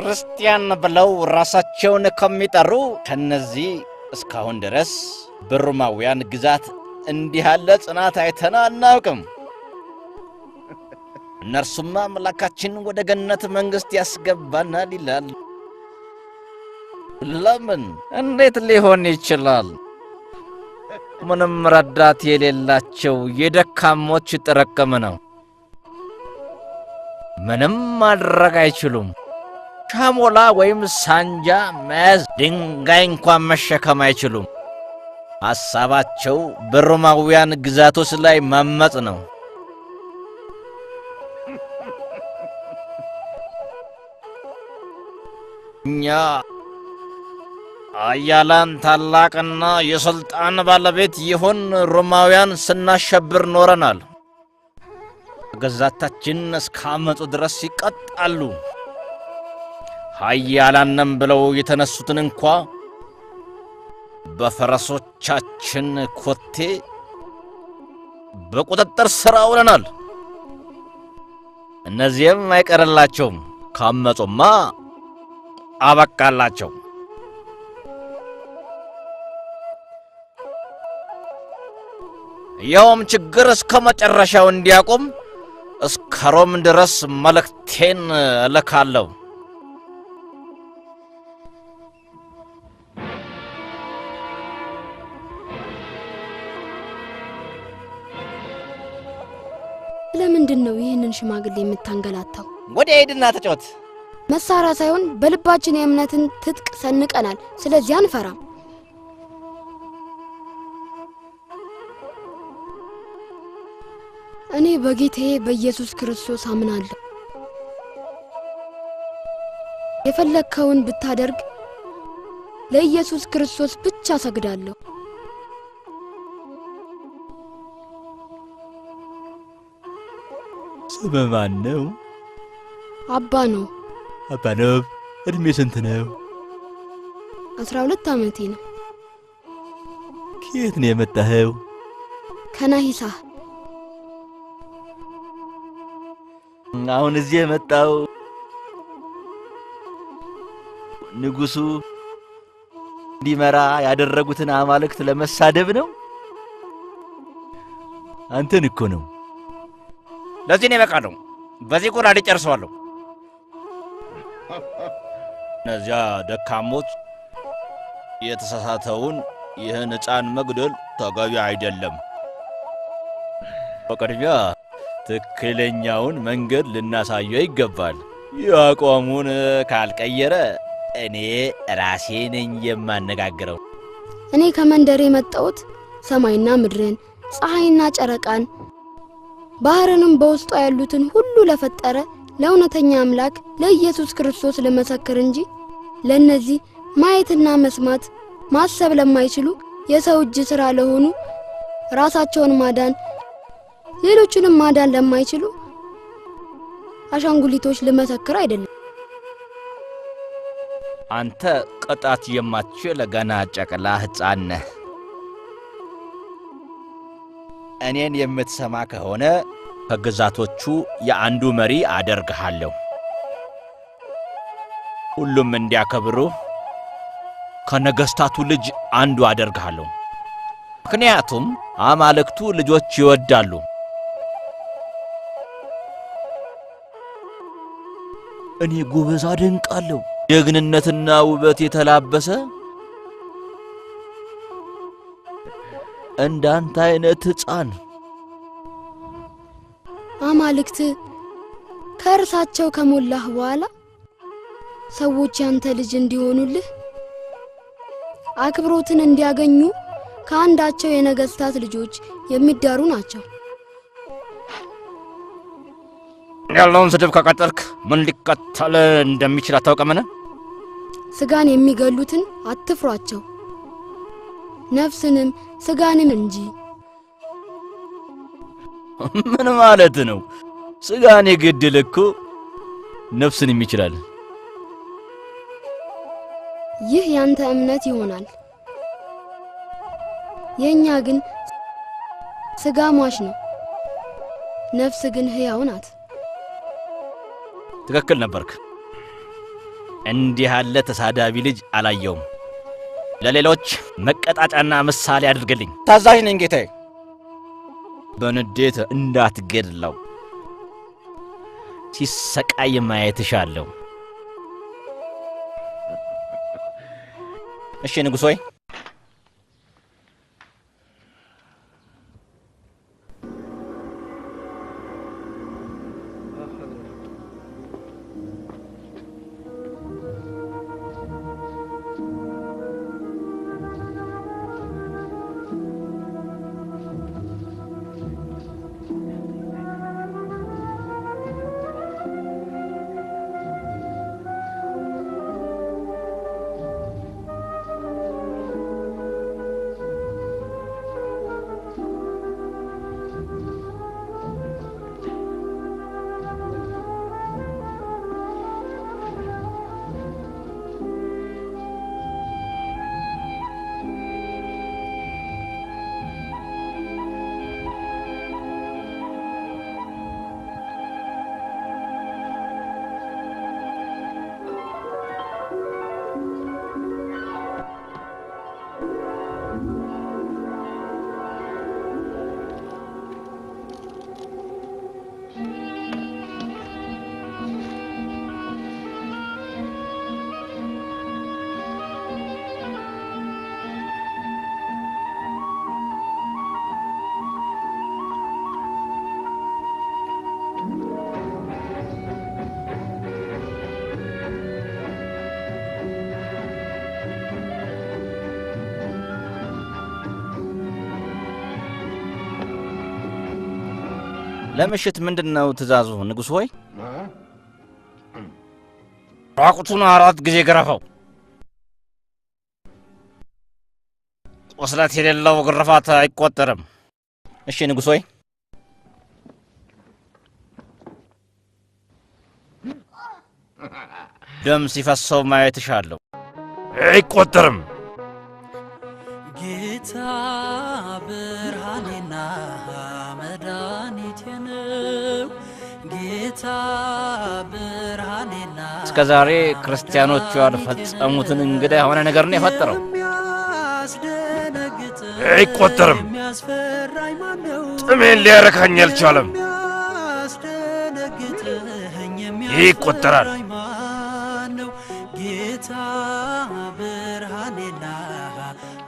ክርስቲያን ብለው ራሳቸውን ከሚጠሩ ከነዚህ እስካሁን ድረስ በሮማውያን ግዛት እንዲህ ያለ ጽናት አይተን አናውቅም። እነርሱማ አምላካችን ወደ ገነት መንግሥት ያስገባናል ይላል። ለምን? እንዴት ሊሆን ይችላል? ምንም ረዳት የሌላቸው የደካሞች ጥርቅም ነው። ምንም ማድረግ አይችሉም። ሻሞላ ወይም ሳንጃ መያዝ፣ ድንጋይ እንኳን መሸከም አይችሉም። ሐሳባቸው በሮማውያን ግዛቶች ላይ ማመጽ ነው። እኛ አያላን ታላቅና የሥልጣን ባለቤት የሆን ሮማውያን ስናሸብር ኖረናል። ግዛታችን እስከ አመፁ ድረስ ይቀጣሉ። ኃያላን ብለው የተነሱትን እንኳ በፈረሶቻችን ኮቴ በቁጥጥር ስር አውለናል። እነዚህም አይቀርላቸውም። ካመጹማ አበቃላቸው። ያውም ችግር እስከ መጨረሻው እንዲያቆም እስከ ሮም ድረስ መልእክቴን እልካለሁ። ለምንድን ነው ይህንን ሽማግሌ የምታንገላታው? ወዲያ ሂድና ተጫወት። መሳሪያ ሳይሆን በልባችን የእምነትን ትጥቅ ሰንቀናል። ስለዚህ አንፈራም። እኔ በጌታዬ በኢየሱስ ክርስቶስ አምናለሁ። የፈለግከውን ብታደርግ ለኢየሱስ ክርስቶስ ብቻ ሰግዳለሁ። ስምህ ማን ነው? አባ ነው። አባ ኖብ፣ እድሜ ስንት ነው? 12 ዓመቴ ነው። ከየት ነው የመጣኸው? ከናሂሳ። አሁን እዚህ የመጣው ንጉሱ እንዲመራ ያደረጉትን አማልክት ለመሳደብ ነው? አንተን እኮ ነው። ለዚህ ነው የበቃለሁ። በዚህ ጎራዴ ጨርሰዋለሁ። እነዚያ ደካሞች የተሳሳተውን ይህን ሕፃን መግደል ተገቢ አይደለም። በቅድሚያ ትክክለኛውን መንገድ ልናሳየው ይገባል። አቋሙን ካልቀየረ እኔ ራሴ ነኝ የማነጋግረው። እኔ ከመንደር የመጣሁት ሰማይና ምድርን፣ ፀሐይና ጨረቃን፣ ባህርንም በውስጧ ያሉትን ሁሉ ለፈጠረ ለእውነተኛ አምላክ ለኢየሱስ ክርስቶስ ለመሰክር እንጂ ለነዚህ ማየትና መስማት ማሰብ ለማይችሉ የሰው እጅ ስራ ለሆኑ ራሳቸውን ማዳን ሌሎችንም ማዳን ለማይችሉ አሻንጉሊቶች ለመሰክር አይደለም። አንተ ቅጣት የማትችል ገና ጨቅላ ሕፃን ነህ። እኔን የምትሰማ ከሆነ ከግዛቶቹ የአንዱ መሪ አደርግሃለሁ። ሁሉም እንዲያከብሩ ከነገስታቱ ልጅ አንዱ አደርግሃለሁ። ምክንያቱም አማልክቱ ልጆች ይወዳሉ። እኔ ጎበዝ አደንቃለሁ። ጀግንነትና ውበት የተላበሰ እንዳንተ አይነት ሕፃን። አማልክት ከእርሳቸው ከሞላህ በኋላ ሰዎች ያንተ ልጅ እንዲሆኑልህ አክብሮትን እንዲያገኙ ከአንዳቸው የነገስታት ልጆች የሚዳሩ ናቸው። ያለውን ስድብ ከቀጠልክ ምን ሊከተል እንደሚችል አታውቅምን? ስጋን የሚገሉትን አትፍሯቸው፣ ነፍስንም ስጋንም እንጂ። ምን ማለት ነው? ስጋን የገደለ እኮ ነፍስንም ይችላል። ይህ ያንተ እምነት ይሆናል። የኛ ግን ስጋ ሟች ነው፣ ነፍስ ግን ሕያው ናት። ትክክል ነበርክ። እንዲህ ያለ ተሳዳቢ ልጅ አላየውም። ለሌሎች መቀጣጫና ምሳሌ አድርግልኝ። ታዛዥ ነኝ ጌታዬ። በንዴት እንዳትገድለው፣ ሲሰቃይ ማየት እሻለሁ። እሺ ንጉሥ ሆይ። ለምሽት ምንድነው ትእዛዙ ንጉሥ ሆይ? ራቁቱን 4 ጊዜ ገረፈው። ቁስለት የሌለው ግርፋት አይቆጠርም። እሺ ንጉሥ ሆይ። ደም ሲፈሰው ማየት እሻለሁ። አይቆጠርም። ጌታ ብርሃኔና መድኃኒቴ ነው። ጌታ ብርሃኔና እስከዛሬ ክርስቲያኖቹ ያልፈጸሙትን እንግዳ የሆነ ነገር ነው የፈጠረው። አይቆጠርም። ጥሜን ሊያረካኝ አልቻለም። ይቆጠራል። ጌታ ብርሃኔና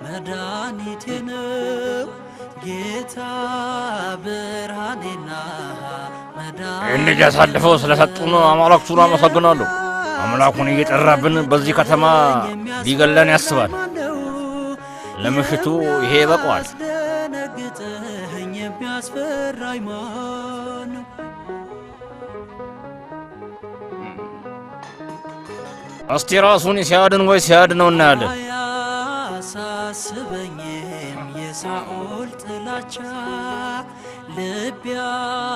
መድኃኒቴ ነው። ጌታ ጌታ ብርሃኔና ይህን ልጅ አሳልፈው ስለሰጡን አማልክቱን አመሰግናለሁ። አምላኩን እየጠራብን በዚህ ከተማ ሊገለን ያስባል። ለምሽቱ ይሄ ይበቃዋል። የሚያስደነግጠኝ የሚያስፈራኝ ማን ነው? እስቲ ራሱን ሲያድን ወይ ሲያድነው እናያለን። አያሳስበኝም የሳኦል ጥላቻ፣ ልቤ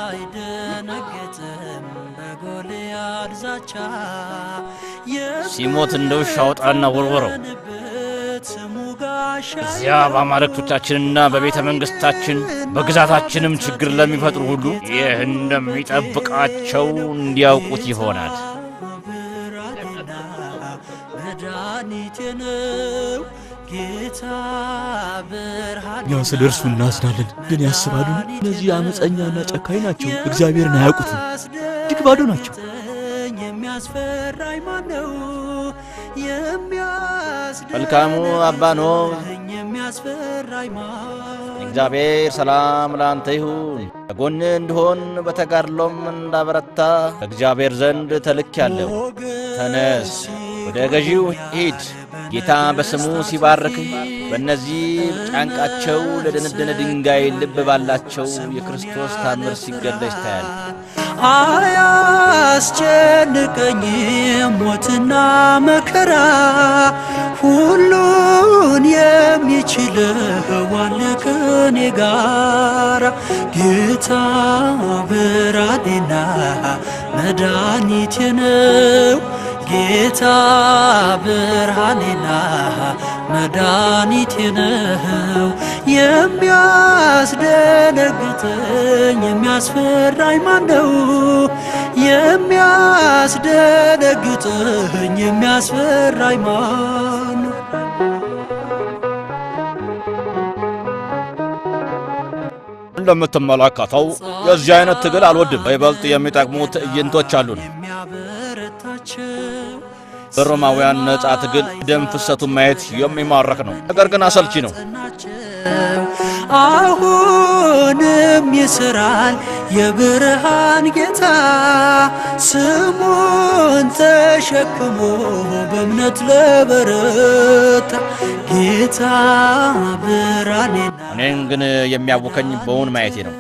አይደነግጥም በጎልያድ ዛቻ። ሲሞት እንደ ውሻ አውጣና ወርወረው። ስሙ ጋሻ እዚያ በአማልክቶቻችንና በቤተ መንግሥታችን በግዛታችንም ችግር ለሚፈጥሩ ሁሉ ይህ እንደሚጠብቃቸው እንዲያውቁት ይሆናል። መድኃኒቴ ነው ጌታ ብርሃኔ እኛ ስለ እርሱ እናዝናለን፣ ግን ያስባሉ። እነዚህ አመፀኛና ጨካኝ ናቸው። እግዚአብሔርን አያውቁትም፣ እጅግ ባዶ ናቸው። የሚያስፈራኝ ማን ነው? መልካሙ አባ ኖህ የሚያስደነግጠኝ የሚያስፈራኝ ማን እግዚአብሔር ሰላም ለአንተ ይሁን። ከጎንህ እንድሆን በተጋድሎም እንዳበረታ ከእግዚአብሔር ዘንድ ተልኬአለሁ። ተነስ፣ ወደ ገዢው ሂድ። ጌታ በስሙ ሲባርክህ በእነዚህ ጫንቃቸው ለደነደነ ድንጋይ ልብ ባላቸው የክርስቶስ ታምር ሲገለጽ ታያለህ። አያስጨንቀኝም ሞትና መከራ፣ ሁሉን የሚችለው አለ ከኔ ጋራ። ጌታ ብርሃኔና መድኃኒቴ ነው። ጌታ ብርሃኔና መድኃኒቴ ነው። የሚያስደነግጠኝ የሚያስፈራኝ ማን ነው? የሚያስደነግጠኝ የሚያስፈራኝ ማን ነው? እንደምትመለከተው የዚህ አይነት ትግል አልወድም። በይበልጥ የሚጠቅሙ ትዕይንቶች አሉን። በሮማውያን ነጻ ትግል ደም ፍሰቱን ማየት የሚማርክ ነው፣ ነገር ግን አሰልቺ ነው። አሁንም ይስራል የብርሃን ጌታ፣ ስሙን ተሸክሞ በእምነት ለበረታ። ጌታ ብርሃኔና እኔን ግን የሚያውከኝ በውን ማየቴ ነው።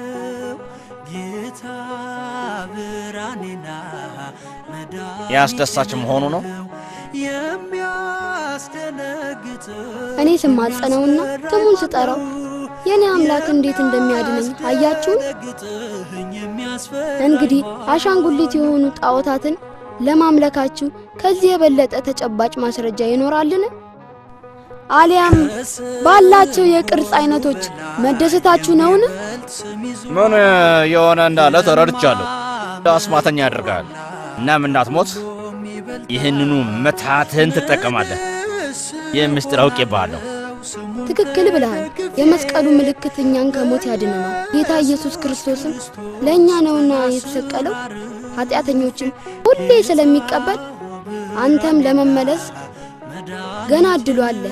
ጌታ ብርሃኔና ያስደሳች መሆኑ ነው። እኔ ስማጸነውና ስሙን ስጠራው የኔ አምላክ እንዴት እንደሚያድነኝ አያችሁ። እንግዲህ አሻንጉሊት የሆኑ ጣዖታትን ለማምለካችሁ ከዚህ የበለጠ ተጨባጭ ማስረጃ ይኖራልን? አሊያም ባላቸው የቅርጽ አይነቶች መደሰታችሁ ነውን? ምን የሆነ እንዳለ ተረድቻለሁ። አስማተኛ ያደርጋል። እናም እንዳትሞት ይህንኑ ምትሃትህን ትጠቀማለህ። ይህ ምስጢር አውቄብሃለሁ። ትክክል ብለሃል። የመስቀሉ ምልክት እኛን ከሞት ያድነናል። ጌታ ኢየሱስ ክርስቶስም ለእኛ ነውና የተሰቀለው፣ ኃጢአተኞችም ሁሌ ስለሚቀበል አንተም ለመመለስ ገና እድሉ አለ።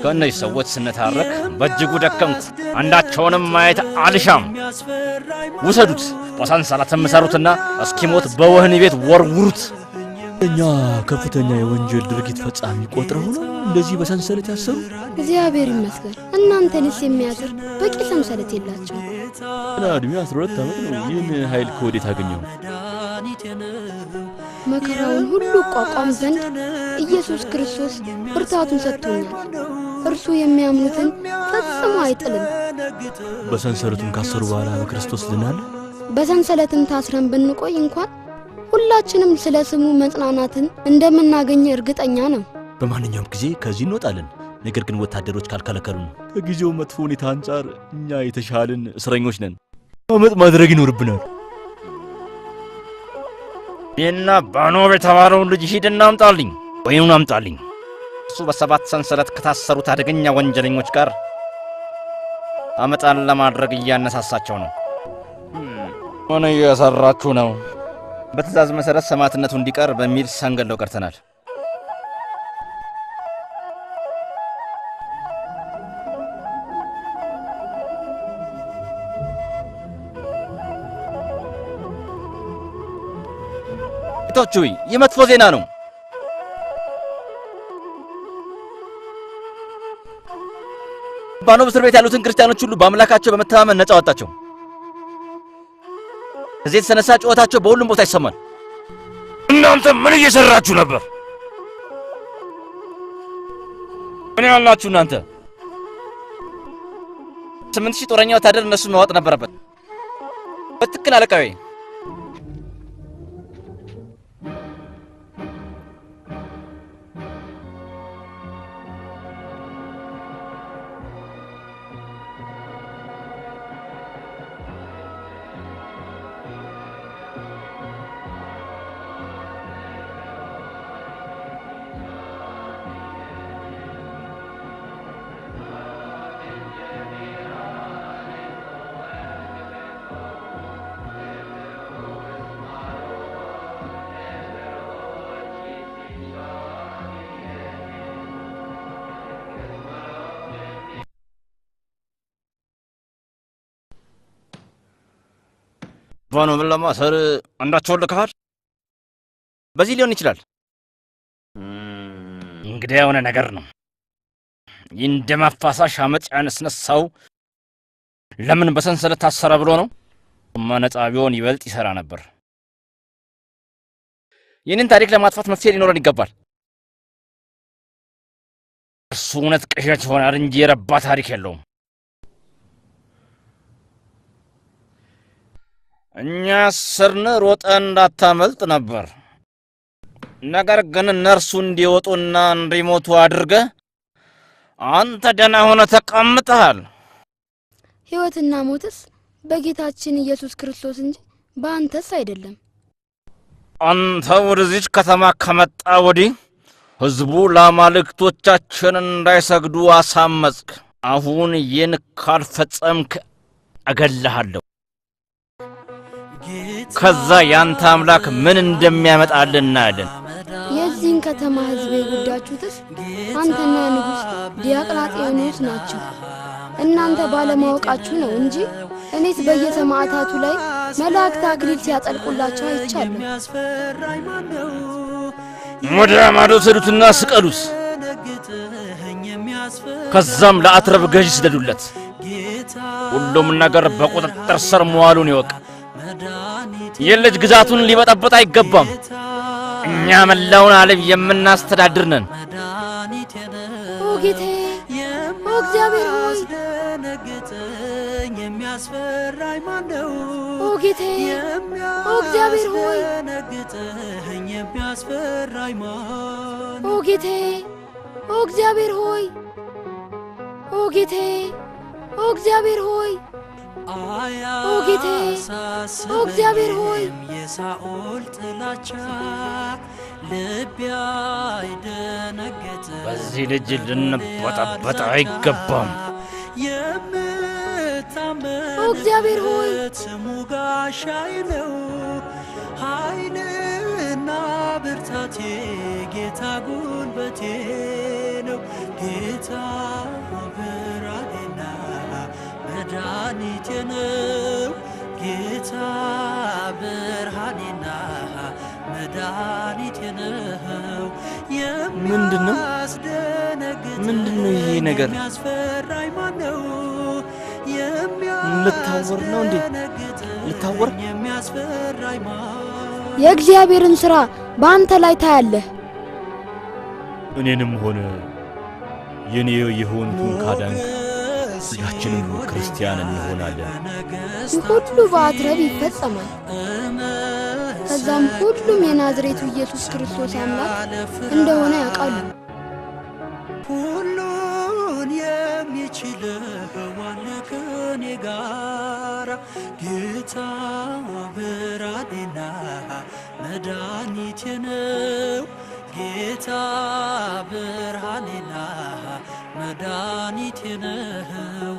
ከእነዚህ ሰዎች ስንታረክ በእጅጉ ደከምኩ። አንዳቸውንም ማየት አልሻም። ውሰዱት፣ በሰንሰለትም እሰሩትና እስኪሞት በወህኒ ቤት ወርውሩት። እኛ ከፍተኛ የወንጀል ድርጊት ፈጻሚ ቆጥረው ነው እንደዚህ በሰንሰለት ያሰሩ። እግዚአብሔር ይመስገን። እናንተንስ የሚያስር በቂ ሰንሰለት የላቸውም። ገና ዕድሜው 12 ዓመት ነው። ይህን ኃይል ከወዴት አገኘው? መከራውን ሁሉ እቋቋም ዘንድ ኢየሱስ ክርስቶስ ብርታቱን ሰጥቶኛል። እርሱ የሚያምኑትን ፈጽሞ አይጥልም። በሰንሰለቱም ካሰሩ በኋላ በክርስቶስ ድናል። በሰንሰለትም ታስረን ብንቆይ እንኳን ሁላችንም ስለ ስሙ መጽናናትን እንደምናገኝ እርግጠኛ ነው። በማንኛውም ጊዜ ከዚህ እንወጣለን፣ ነገር ግን ወታደሮች ካልከለከሉን። ከጊዜው መጥፎ ሁኔታ አንጻር እኛ የተሻልን እስረኞች ነን። አመፅ ማድረግ ይኖርብናል። ይህና ባኖብ የተባለውን ልጅ ሂድና አምጣልኝ፣ ወይኑን አምጣልኝ። እሱ በሰባት ሰንሰለት ከታሰሩት አደገኛ ወንጀለኞች ጋር አመጣን ለማድረግ እያነሳሳቸው ነው። ምን እየሰራችሁ ነው? በትእዛዝ መሰረት ሰማዕትነቱ እንዲቀር በሚል ሳንገለው ቀርተናል። ጌቶች ሆይ፣ ይህ መጥፎ ዜና ነው። ባኖብ እስር ቤት ያሉትን ክርስቲያኖች ሁሉ በአምላካቸው በመተማመን ነፃ አወጣቸው። ከዚህ የተነሳ ጩኸታቸው በሁሉም ቦታ ይሰማል። እናንተ ምን እየሰራችሁ ነበር? ምን ያላችሁ እናንተ? 8000 ጦረኛ ወታደር እነሱን መዋጥ ነበረበት። በትክክል አለቃዬ። ባኖብን ለማሰር አንዳቸውን ልከሃል? በዚህ ሊሆን ይችላል። እንግዲህ የሆነ ነገር ነው። ይህን ደም አፋሳሽ አመፅ ያነስነሳው ለምን በሰንሰለት ታሰረ ብሎ ነው? ነፃ ቢሆን ይበልጥ ይሰራ ነበር። ይህንን ታሪክ ለማጥፋት መፍትሄ ሊኖረን ይገባል። እርሱ እውነት ቅዠት ይሆናል እንጂ የረባ ታሪክ የለውም። እኛ ስርን ሮጠን እንዳታመልጥ ነበር። ነገር ግን እነርሱ እንዲወጡና እንዲሞቱ አድርገህ አንተ ደህና ሆነ ተቀምጠሃል። ሕይወትና ሞትስ በጌታችን ኢየሱስ ክርስቶስ እንጂ በአንተስ አይደለም። አንተ ወደዚች ከተማ ከመጣ ወዲህ ሕዝቡ ለአማልክቶቻችን እንዳይሰግዱ አሳመጽክ። አሁን ይህን ካልፈጸምክ እገልሃለሁ። ከዛ ያንተ አምላክ ምን እንደሚያመጣልን እናያለን። የዚህን ከተማ ሕዝብ የጎዳችሁትስ አንተና ንጉሥ ዲዮቅልጥያኖስ ናችሁ። እናንተ ባለማወቃችሁ ነው እንጂ እኔስ በየሰማዕታቱ ላይ መላእክት አክሊል ሲያጠልቁላቸው አይቻለሁ። ወደ ማዶ ስዱትና ስቀሉት። ከዛም ለአትረብ ገዢ ስደዱለት። ሁሉም ነገር በቁጥጥር ስር መዋሉን ይወቅ። ይህ ልጅ ግዛቱን ሊበጠብጥ አይገባም። እኛ መላውን ዓለም የምናስተዳድር ነን። ኦ ጌታዬ፣ ኦ እግዚአብሔር ሆይ፣ ኦ ጌታዬ፣ ኦ እግዚአብሔር ሆይ፣ ኦ ጌታዬ፣ ኦ እግዚአብሔር ሆይ፣ ኦ ጌታዬ፣ ኦ እግዚአብሔር ሆይ፣ ኦ ጌታዬ፣ ኦ እግዚአብሔር ሆይ። የሳኦል ጥላቻ ልቤ አይደነግጥም። በዚህ ልጅ ልንበጠበጥ አይገባም። ኦ እግዚአብሔር ሆይ፣ ስሙ ጋሻዬ ነው፣ ኃይልና ብርታቴ ጌታ ጉልበቴ ነው። ጌታ ብርሃኔና መድኃኒቴ ነው። ጌታ ብርሃኔና መድኃኒቴ ነው። ምንድነው? ምንድነው ይሄ ነገር? የሚያስፈራኝ ማነው? ልታወር ነው እንዴ? ልታወር? የሚያስፈራኝ ማነው? የእግዚአብሔርን ሥራ በአንተ ላይ ታያለህ። እኔንም ሆነ የኔ የሆኑትን ካዳንክ ሁላችንም ክርስቲያን እንሆናለን። ይህ ሁሉ በአትረብ ይፈጸማል። ከዛም ሁሉም የናዝሬቱ ኢየሱስ ክርስቶስ አምላክ እንደሆነ ያውቃሉ። ሁሉን የሚችል አለ ከኔ ጋራ ጌታ ብርሃኔና መድኃኒቴ ነው። ጌታ ብርሃኔና መድኃኒቴ ነው።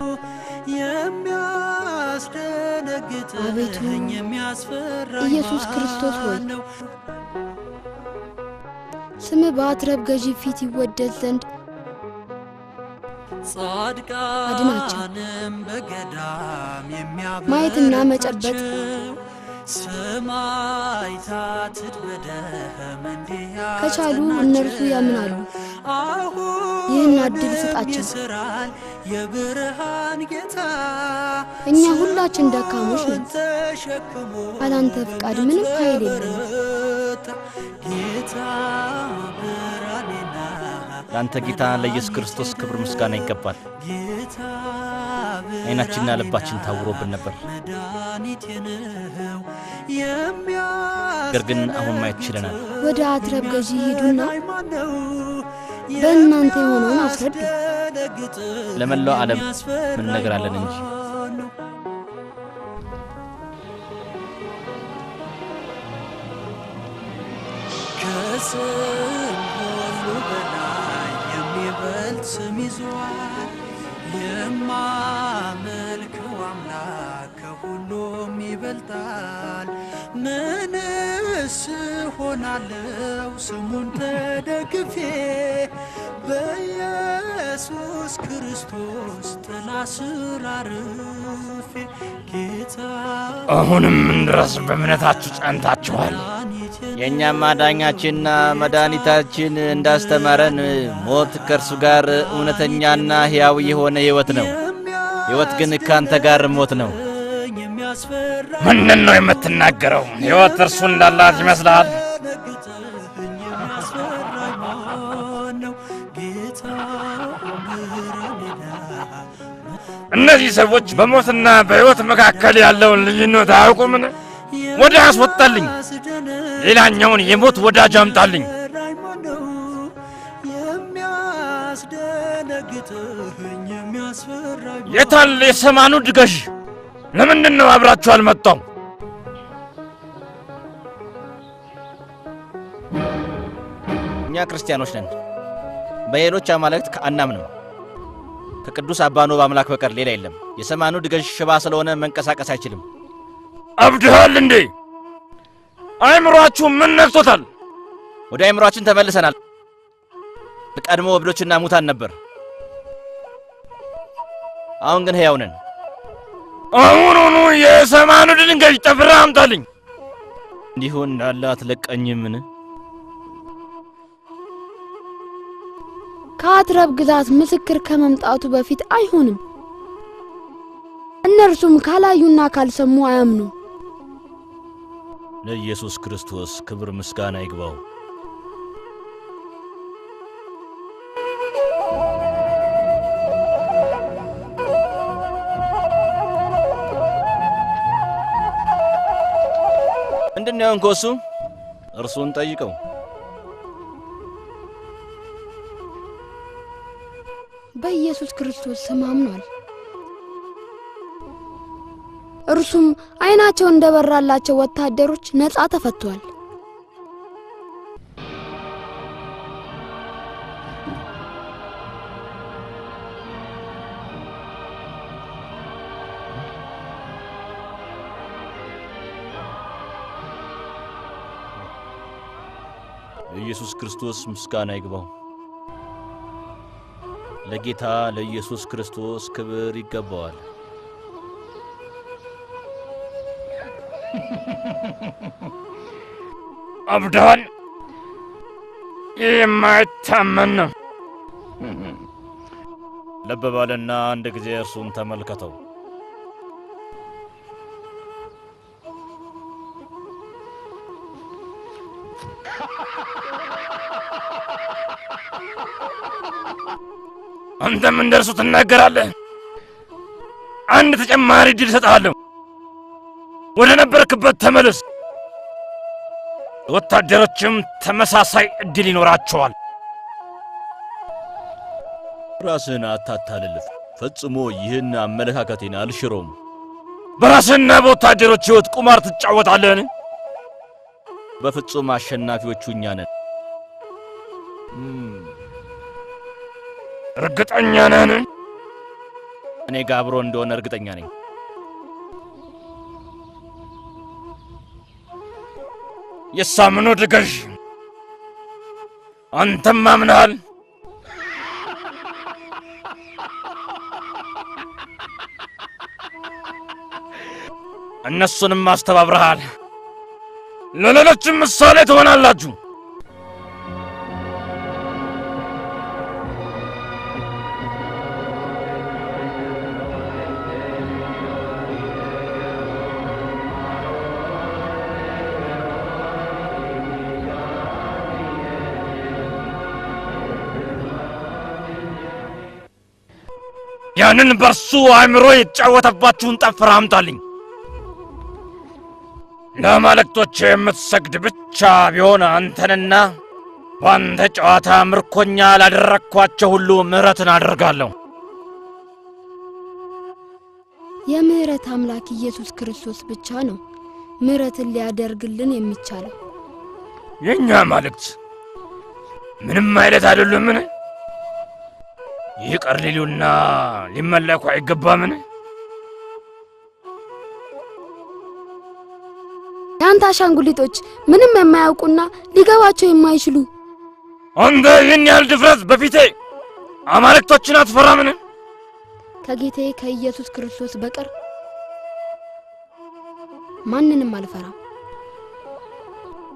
አቤቱ የሚያስደነግጠኝ የሚያስፈራኝ ኢየሱስ ክርስቶስ ሆይ ማነው? ስምህ በአትረብ ገዢ ፊት ይወደድ ዘንድ አድናቸው። ጻድቃንም በገዳም ማየትና መጨበጥ የሚያበረታቸው ሰማዕታት በደም ከቻሉ እነርሱ ያምናሉ። ይህን እድል ስጣቸው። ይስራል የብርሃን ጌታ እኛ ሁላችን ደካሞች ነን። ተሸክሞ ካላንተ ፍቃድ ምንም ኃይል የለንም። ጌታ ብርሃኔና ለአንተ ጌታ ለኢየሱስ ክርስቶስ ክብር ምስጋና ይገባል። ጌታ ዓይናችንና ልባችን ታውሮብን ነበር፣ መድኃኒቴ ነው ነገር ግን አሁን ማየት ችለናል። ወደ አትረብ ገዢ ሂዱና በእናንተ የሆነውን አስረዱ። ለመላው ዓለም እንነግራለን እንጂ። ከስም ሁሉ በላይ የሚበልጥ ስም ይዟል። የማመልከው አምላክ ከሁሉም ይበልጣል። ምንስ እሆናለሁ ስሙን ተደግፌ በኢየሱስ ክርስቶስ ጥላ ስር አርፌ ጌታ አሁንም ድረስ በእምነታችሁ ጸንታችኋል። የእኛም አዳኛችንና መድኃኒታችን እንዳስተማረን ሞት ከእርሱ ጋር እውነተኛና ሕያው የሆነ ሕይወት ነው። ሕይወት ግን ካንተ ጋር ሞት ነው። ምንድን ነው የምትናገረው? ሕይወት እርሱ እንዳላት ይመስልሃል? እነዚህ ሰዎች በሞትና በሕይወት መካከል ያለውን ልዩነት አያውቁምን? ወደ አስወጣልኝ፣ ሌላኛውን የሞት ወዳጅ አምጣልኝ። የሚያስደነግጥህኝ የሚያስፈራኝ የታለ የሰማኑ ድገሽ? ለምንድን ነው አብራችሁ አልመጣም? እኛ ክርስቲያኖች ነን። በሌሎች አማልክት አናምንም። ከቅዱስ አባኖብ አምላክ በቀር ሌላ የለም። የሰማኑ ድገሽ ሽባ ስለሆነ መንቀሳቀስ አይችልም። አብድሃል እንዴ? አእምሯችሁ ምን ነክቶታል? ወደ አእምሯችን ተመልሰናል። ቀድሞ እብዶችና ሙታን ነበር። አሁን ግን ሕያው ነን። አሁኑኑ የሰማኑ ድንጋይ ጠፍረህ አምጣልኝ። እንዲሁ እንዳለ አትለቀኝምን? ከአትረብ ግዛት ምስክር ከመምጣቱ በፊት አይሆንም። እነርሱም ካላዩና ካልሰሙ አያምኑ። ለኢየሱስ ክርስቶስ ክብር ምስጋና ይግባው። ምንድን ነው የሆንከው? እሱ እርሱን ጠይቀው። በኢየሱስ ክርስቶስ ስም አምኗል። እርሱም ዓይናቸው እንደበራላቸው ወታደሮች ነጻ ተፈቷል። ለኢየሱስ ክርስቶስ ምስጋና ይግባው። ለጌታ ለኢየሱስ ክርስቶስ ክብር ይገባዋል። አብደሃል። ይህ የማይታመን ነው። ልብ በልና አንድ ጊዜ እርሱን ተመልከተው። አንተም እንደ እርሱ ትናገራለህ። አንድ ተጨማሪ ዕድል እሰጥሃለሁ። ወደ ነበርክበት ተመለስ። ወታደሮችም ተመሳሳይ ዕድል ይኖራቸዋል። ራስህን አታታልል። ፈጽሞ ይህን አመለካከቴን አልሽረውም። በራስህና በወታደሮች ሕይወት ቁማር ትጫወታለህን? በፍጹም አሸናፊዎቹ እኛ ነን። እርግጠኛ ነህን? እኔ ጋር አብሮ እንደሆነ እርግጠኛ ነኝ። የሳምኑ ድገሽ፣ አንተም አምነሃል። እነሱንም አስተባብረሃል። ለሌሎችም ምሳሌ ትሆናላችሁ። ያንን በርሱ አእምሮ የተጫወተባችሁን ጠፍር አምጣልኝ። ለአማልክቶቼ የምትሰግድ ብቻ ቢሆን አንተንና በአንተ ጨዋታ ምርኮኛ ላደረግኳቸው ሁሉ ምሕረትን አደርጋለሁ። የምህረት አምላክ ኢየሱስ ክርስቶስ ብቻ ነው ምህረትን ሊያደርግልን የሚቻለው። የኛ አማልክት ምንም አይነት አይደሉምን? ይቅር ሊሉና ሊመለኩ አይገባምን? የአንተ አሻንጉሊቶች ምንም የማያውቁና ሊገባቸው የማይችሉ። አንተ ይህን ያህል ድፍረት በፊቴ አማልክቶችን አትፈራምን? ከጌታዬ ከኢየሱስ ክርስቶስ በቀር ማንንም አልፈራም።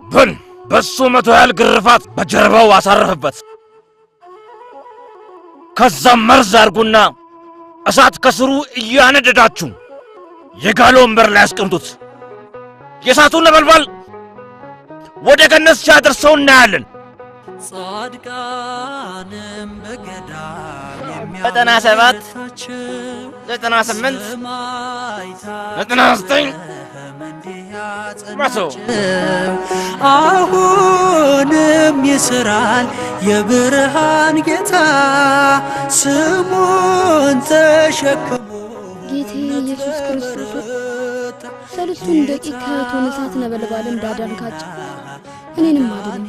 በል በሱ 100 ያህል ግርፋት በጀርባው አሳረፈበት። ከዛም መርዝ አርጉና እሳት ከስሩ እያነደዳችሁ የጋለ ወንበር ላይ አስቀምጡት። የእሳቱን ነበልባል ወደ ገነት ሲያደርሰው እናያለን። ጻድቃንም በገዳም 97 98 99 100 አሁንም ይስራል የብርሃን ጌታ ስሙን ተሸክሞ። ጌታዬ ኢየሱስ ክርስቶስ ሰለስቱን ደቂቅ ከእቶን እሳት ነበልባል እንዳዳንካቸው እኔንም አድነኝ።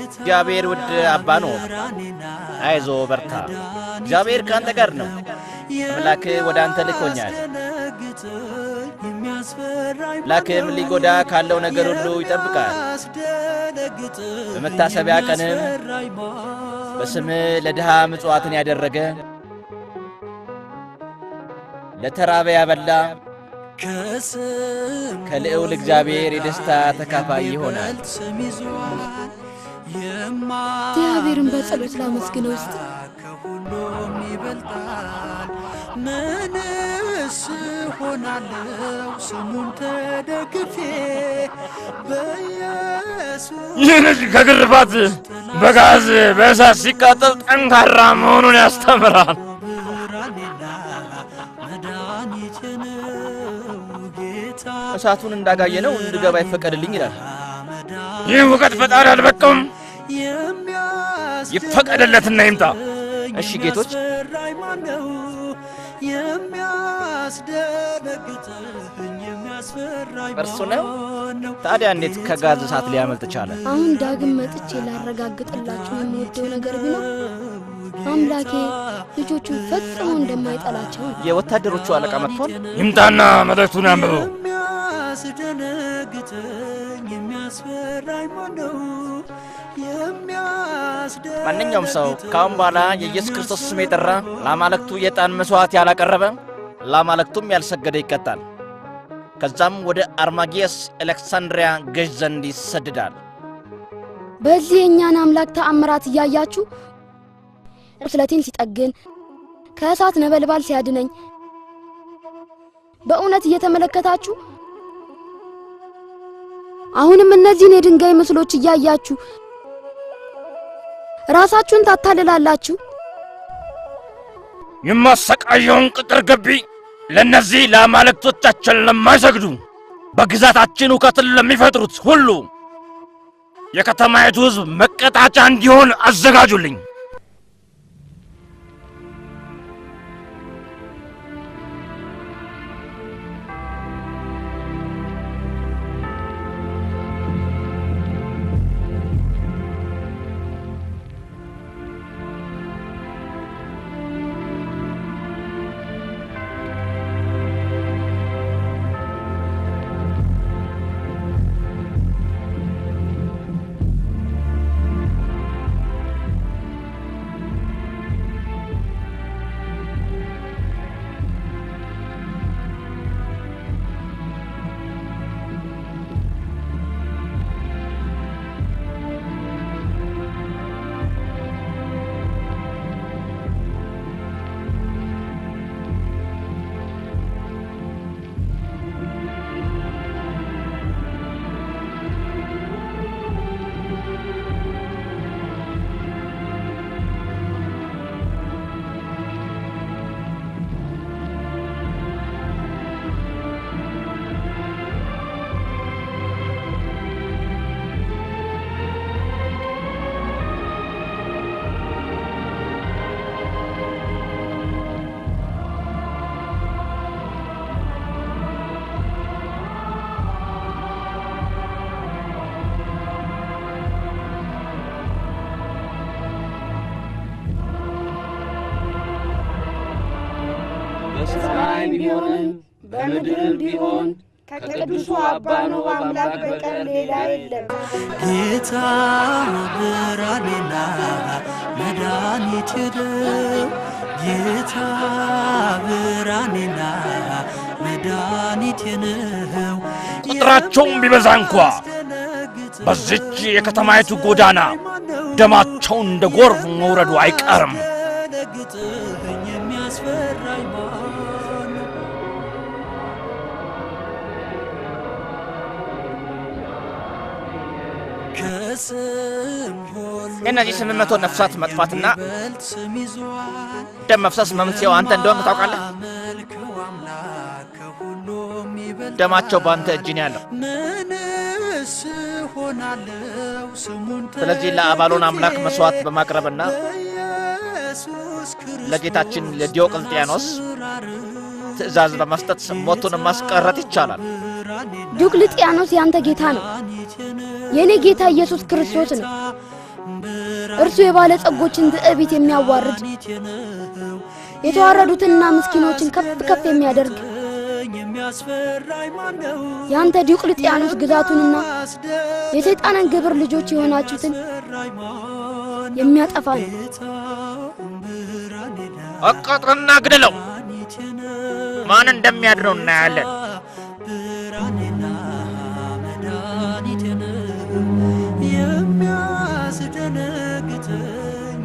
እግዚአብሔር ውድ አባ ነው። አይዞ በርታ፣ እግዚአብሔር ካንተ ጋር ነው። አምላክ ወደ አንተ ልኮኛል። አምላክም ሊጎዳ ካለው ነገር ሁሉ ይጠብቃል። በመታሰቢያ ቀንም በስምህ ለድሃ ምጽዋትን ያደረገ፣ ለተራበ ያበላ ከልዑል እግዚአብሔር የደስታ ተካፋይ ይሆናል። እግዚአብሔርን በጸሎት ላመስግነው እስቲ። ከሁሉም ይበልጣል። ምንስ ሆናለሁ ስሙን ተደግፌ በኢየሱስ። ይህ ልጅ ከግርፋት በጋዝ በእሳት ሲቃጠል ጠንካራ መሆኑን ያስተምራል። እሳቱን እንዳጋየ ነው እንድገባ ይፈቀድልኝ ይላል። ይህ እውቀት ፈጣሪ አልበቃውም። ይፈቀድለትና ይምጣ። እሺ ጌቶች። እርሱ ነው። ታዲያ እንዴት ከጋዝ እሳት ሊያመልጥ ቻለ? አሁን ዳግም መጥቼ ላረጋግጥላችሁ የምወደው ነገር ቢኖር አምላኬ ልጆቹን ፈጽሞ እንደማይጠላቸው ነው። የወታደሮቹ አለቃ መጥቷል። ይምጣና መልእክቱን ያንብበው። የሚያስደነግጠኝ የሚያስፈራኝ ማነው? ማንኛውም ሰው ከአሁን በኋላ የኢየሱስ ክርስቶስ ስም የጠራ፣ ለአማልክቱ የዕጣን መስዋዕት ያላቀረበ፣ ለአማልክቱም ያልሰገደ ይቀጣል። ከዛም ወደ አርማጌስ አሌክሳንድሪያ ገዥ ዘንድ ይሰደዳል። በዚህ የእኛን አምላክ ተአምራት እያያችሁ ቁስለቴን ሲጠግን፣ ከእሳት ነበልባል ሲያድነኝ በእውነት እየተመለከታችሁ፣ አሁንም እነዚህን የድንጋይ ምስሎች እያያችሁ ራሳችሁን ታታልላላችሁ። የማሰቃየውን ቅጥር ግቢ ለነዚህ ለአማልክቶቻችን ለማይሰግዱ፣ በግዛታችን ሁከትን ለሚፈጥሩት ሁሉ የከተማይቱ ሕዝብ መቀጣጫ እንዲሆን አዘጋጁልኝ። በሰማይም ቢሆን በምድርም ቢሆን ከቅዱሱ አባ ኖብ አምላክ በቀር ሌላ የለም። ጌታ ብርሃኔና መድኃኒቴ ነው። ጌታ ብርሃኔና መድኃኒቴ ነው። ቁጥራቸውም ቢበዛ እንኳ በዚች የከተማይቱ ጎዳና ደማቸውን እንደ ጎርፍ መውረዱ አይቀርም። የሚያስደነግጠኝ የሚያስፈራኝ ማን ነው? ከስም ሁሉ የእነዚህ 800 ነፍሳት መጥፋትና ይበልጥ ስም ይዟል። ደም መፍሰስ መንስኤው አንተ እንደሆንክ ታውቃለህ። መልከው አምላክ ከሁሉም ይበልጣል። ደማቸው በአንተ እጅ ነው ያለው። ምንስ እሆናለሁ ስሙን ስለዚህ ለአባሎን አምላክ መስዋዕት በማቅረብና በኢየሱስ ክርስቶስ ለጌታችን ለዲዮቅልጥያኖስ ትእዛዝ በመስጠት ሞቱን ማስቀረት ይቻላል። ዲዮቅልጥያኖስ ያንተ ጌታ ነው። የእኔ ጌታ ኢየሱስ ክርስቶስ ነው። እርሱ የባለጸጎችን ትዕቢት የሚያዋርድ፣ የተዋረዱትንና ምስኪኖችን ከፍ ከፍ የሚያደርግ የሚያስፈራኝ ማን ነው? ያንተ ዲዮቅልጥያኖስ ግዛቱንና የሰይጣንን ግብር ልጆች የሆናችሁትን የሚያጠፋ ነው። አቃጥልና ግደለው። ማን እንደሚያድነው እናያለን። ብርሃኔና መድኃኒቴ ነው። የሚያስደነግጠኝ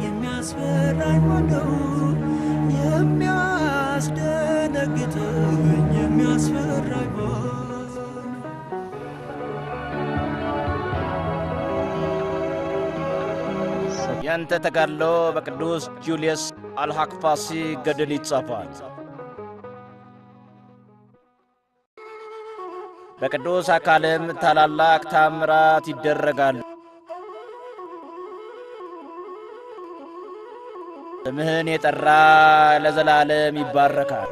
የሚያስፈራኝ ማን ነው? የሚያስደነግጠኝ የሚያስፈራኝ ማን ነው? ያንተ ተጋድሎ በቅዱስ ጁልየስ አልሐክፋሲ ገድል ይጻፋል። በቅዱስ አካልም ታላላቅ ታምራት ይደረጋሉ። ስምህን የጠራ ለዘላለም ይባረካል፣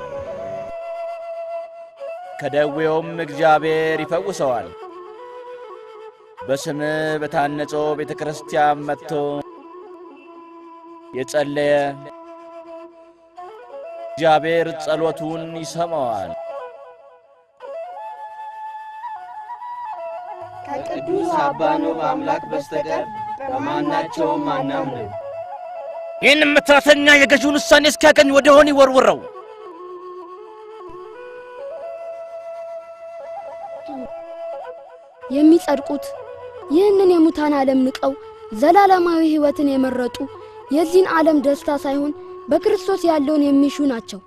ከደዌውም እግዚአብሔር ይፈውሰዋል። በስምህ በታነጸው ቤተ ክርስቲያን መጥቶ የጸለየ እግዚአብሔር ጸሎቱን ይሰማዋል። ከቅዱስ አባ ኖብ አምላክ በስተቀር በማናቸውም አናምንም። ይህን ምትሃተኛ የገዢውን ውሳኔ እስኪያገኝ ወደ ወህኒ ወርውረው። የሚጸድቁት ይህንን የሙታን ዓለም ንቀው ዘላለማዊ ሕይወትን የመረጡ የዚህን ዓለም ደስታ ሳይሆን በክርስቶስ ያለውን የሚሹ ናቸው።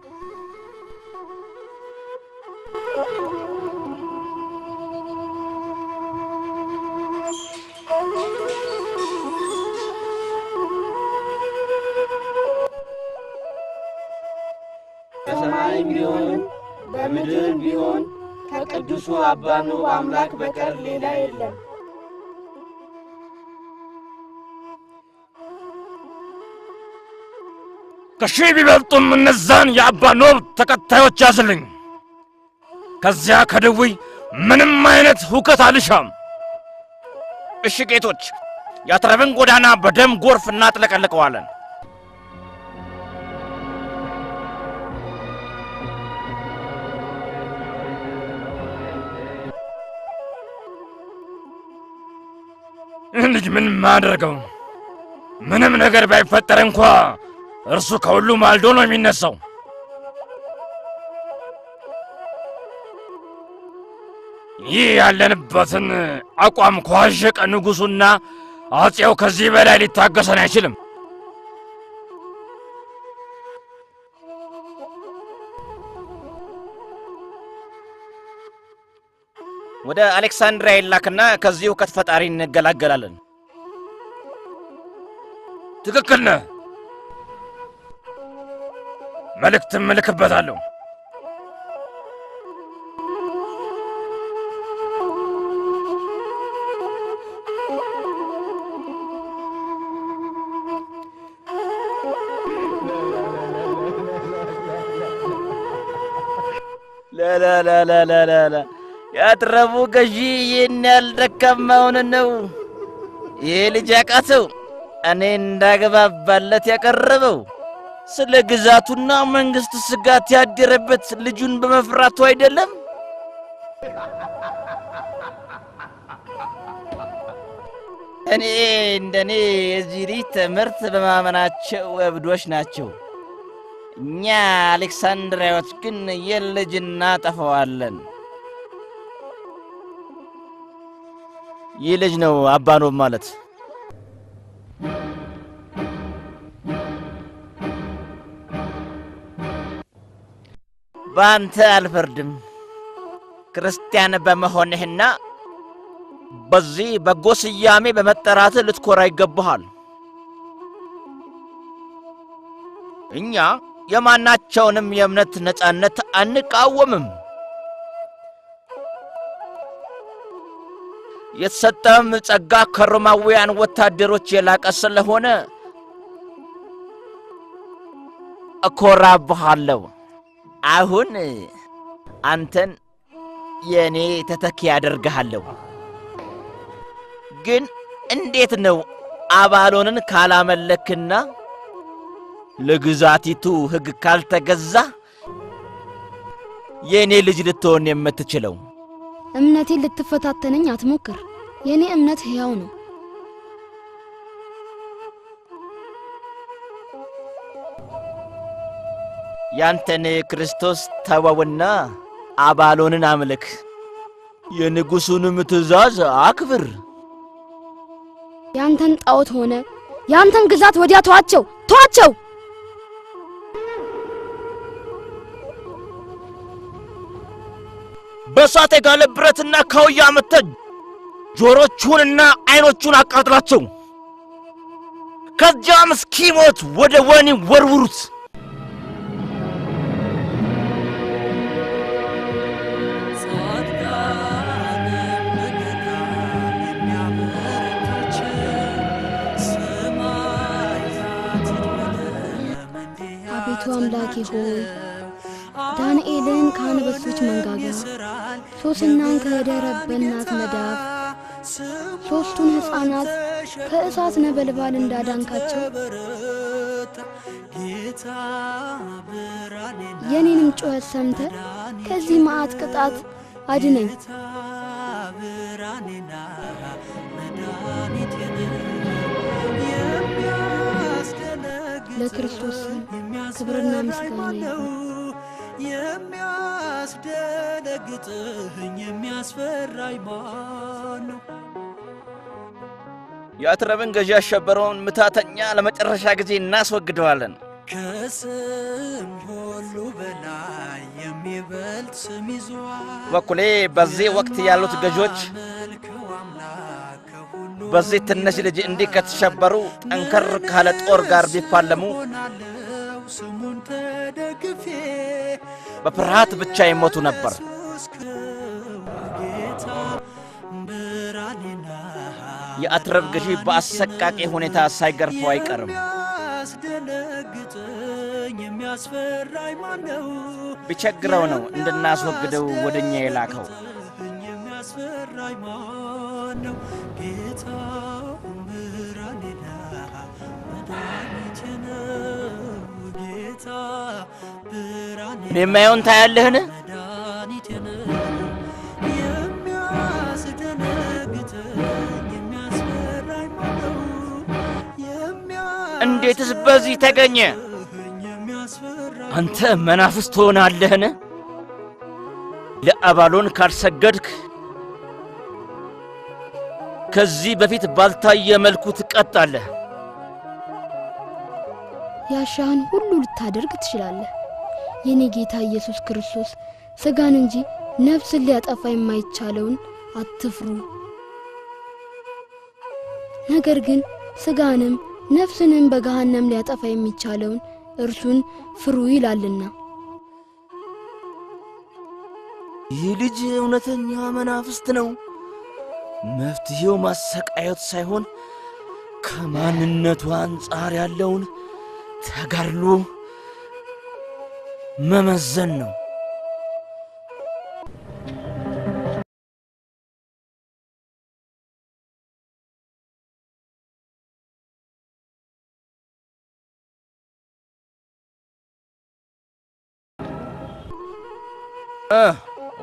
በሰማይም ቢሆን በምድርም ቢሆን ከቅዱሱ አባ ኖብ አምላክ በቀር ሌላ የለም። ከሺህ ቢበልጡም እነዛን የአባ ኖብ ተከታዮች ያዝልኝ። ከዚያ ከድውይ ምንም አይነት ሁከት አልሻም። እሺ ጌቶች፣ የአትረብን ጎዳና በደም ጎርፍ እናጥለቀልቀዋለን። ይህን ልጅ ምን ማደርገው? ምንም ነገር ባይፈጠር እንኳ እርሱ ከሁሉ ማልዶ ነው የሚነሳው። ይህ ያለንበትን አቋም ከዋዠቀ ንጉሡና አፄው ከዚህ በላይ ሊታገሰን አይችልም። ወደ አሌክሳንድሪያ ይላክና ከዚህ ሁከት ፈጣሪ እንገላገላለን። ትክክል ነህ። መልእክትም እልክበታለሁ። ላላላላላላ ያትረቡ ገዢ ይህን ያህል ደካማውን ነው። ይህ ልጅ ያቃተው እኔ እንዳገባባለት ያቀረበው። ስለ ግዛቱና መንግስት ስጋት ያደረበት ልጁን በመፍራቱ አይደለም? እኔ እንደኔ የዚህ ልጅ ትምህርት በማመናቸው እብዶች ናቸው። እኛ አሌክሳንድሪያዎች ግን የልጅ እናጠፋዋለን። ይህ ልጅ ነው አባኖብ ማለት። በአንተ አልፈርድም። ክርስቲያን በመሆንህና በዚህ በጎ ስያሜ በመጠራትህ ልትኮራ ይገባሃል። እኛ የማናቸውንም የእምነት ነጻነት አንቃወምም። የተሰጠህም ጸጋ ከሮማውያን ወታደሮች የላቀ ስለሆነ እኮራብሃለሁ። አሁን አንተን የእኔ ተተኪ አደርግሃለሁ። ግን እንዴት ነው አባሎንን ካላመለክና ለግዛቲቱ ሕግ ካልተገዛ የእኔ ልጅ ልትሆን የምትችለው? እምነቴን ልትፈታተነኝ አትሞክር። የእኔ እምነት ሕያው ነው። ያንተን ክርስቶስ ተወውና አባሎንን አምልክ፣ የንጉሡንም ትእዛዝ አክብር። ያንተን ጣዖት ሆነ ያንተን ግዛት ወዲያ ተዋቸው፣ ተዋቸው። በእሳት የጋለ ብረትና ካውያ አምጥተህ ጆሮቹንና አይኖቹን አቃጥላቸው። ከዚያም እስኪሞት ወደ ወህኒ ወርውሩት። አቤቱ አምላኬ ሆይ ዳንኤልን ከአንበሶች መንጋጋ፣ ሶስናን ከደረበናት መዳፍ፣ ሦስቱን ሕፃናት ከእሳት ነበልባል እንዳዳንካቸው የኔንም ጩኸት ሰምተህ ከዚህ መዓት ቅጣት አድነኝ። ለክርስቶስ ስም ክብርና ምስጋና ይሁን። የሚያስደነግጥህኝ የሚያስፈራኝ ማን ነው? የአትረብን ገዢ ያሸበረውን ምታተኛ ለመጨረሻ ጊዜ እናስወግደዋለን። ከስም ሁሉ በላይ የሚበልጥ ስም ይዟል። በኩሌ በዚህ ወቅት ያሉት ገዢዎች በዚህ ትንሽ ልጅ እንዲህ ከተሸበሩ ጠንከር ካለ ጦር ጋር ቢፋለሙ ስሙን ተደግፌ በፍርሃት ብቻ ይሞቱ ነበር። ጌታ ብርሃኔና የአትረብ ገዢ በአሰቃቂ ሁኔታ ሳይገርፈው አይቀርም። የሚያስደነግጠኝ የሚያስፈራኝ ማን ነው? ቢቸግረው ነው እንድናስወግደው ወደኛ የላከው። የሚያስፈራኝ ማን ነው? ጌታ ብርሃኔና መድኃኒቴ ነው። ጌታ ብርሃኔ እኔ የማየውን ታያለህን? መድኃኒቴ ነው። የሚያስደነግጠኝ የሚያስፈራኝ ማን ነው? እንዴትስ በዚህ ተገኘ? አንተ መናፍስት ትሆናለህን? ለአባሎን ካልሰገድክ ከዚህ በፊት ባልታየ መልኩ ትቀጣለህ። ያሻህን ሁሉ ልታደርግ ትችላለህ። የኔ ጌታ ኢየሱስ ክርስቶስ ስጋን እንጂ ነፍስን ሊያጠፋ የማይቻለውን አትፍሩ፣ ነገር ግን ስጋንም ነፍስንም በገሃነም ሊያጠፋ የሚቻለውን እርሱን ፍሩ ይላልና። ይህ ልጅ እውነተኛ መናፍስት ነው። መፍትሄው ማሰቃየት ሳይሆን ከማንነቱ አንጻር ያለውን ተጋድሎ መመዘን ነው።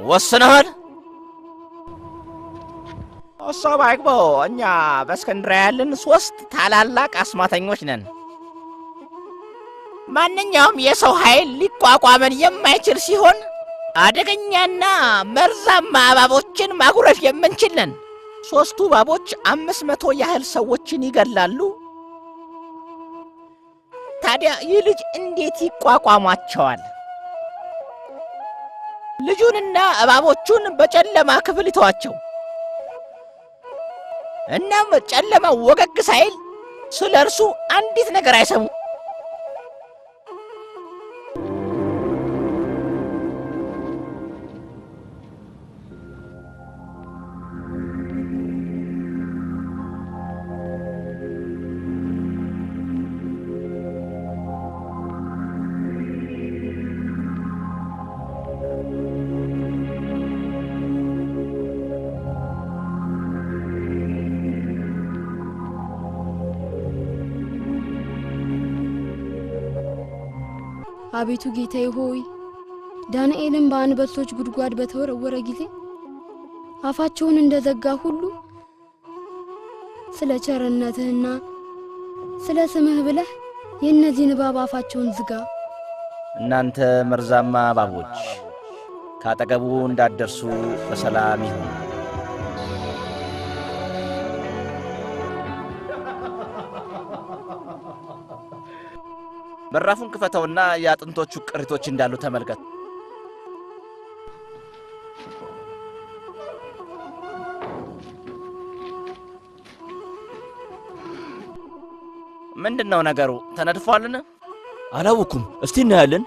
ወስነሃል? ሀሳብ አይግባው። እኛ በእስክንድርያ ያለን 3 ታላላቅ አስማተኞች ነን። ማንኛውም የሰው ኃይል ሊቋቋመን የማይችል ሲሆን አደገኛና መርዛማ እባቦችን ማጉረፍ የምንችል ነን። 3ቱ እባቦች 500 ያህል ሰዎችን ይገላሉ። ታዲያ ይህ ልጅ እንዴት ይቋቋማቸዋል? ልጁንና እባቦቹን በጨለማ ክፍል ይተዋቸው። እናም ጨለማው ወገግ ሳይል ስለ እርሱ አንዲት ነገር አይሰሙ። አቤቱ ጌታዬ ሆይ፣ ዳንኤልን በአንበሶች ጉድጓድ በተወረወረ ጊዜ አፋቸውን እንደዘጋ ሁሉ ስለ ቸርነትህና ስለ ስምህ ብለህ የእነዚህን እባብ አፋቸውን ዝጋ። እናንተ መርዛማ እባቦች ካጠገቡ እንዳትደርሱ በሰላም ይሁን። በራፉን ክፈተውና የአጥንቶቹ ቅሪቶች እንዳሉ ተመልከት። ምንድነው ነገሩ? ተነድፏልን? አላወኩም። እስቲ እናያለን።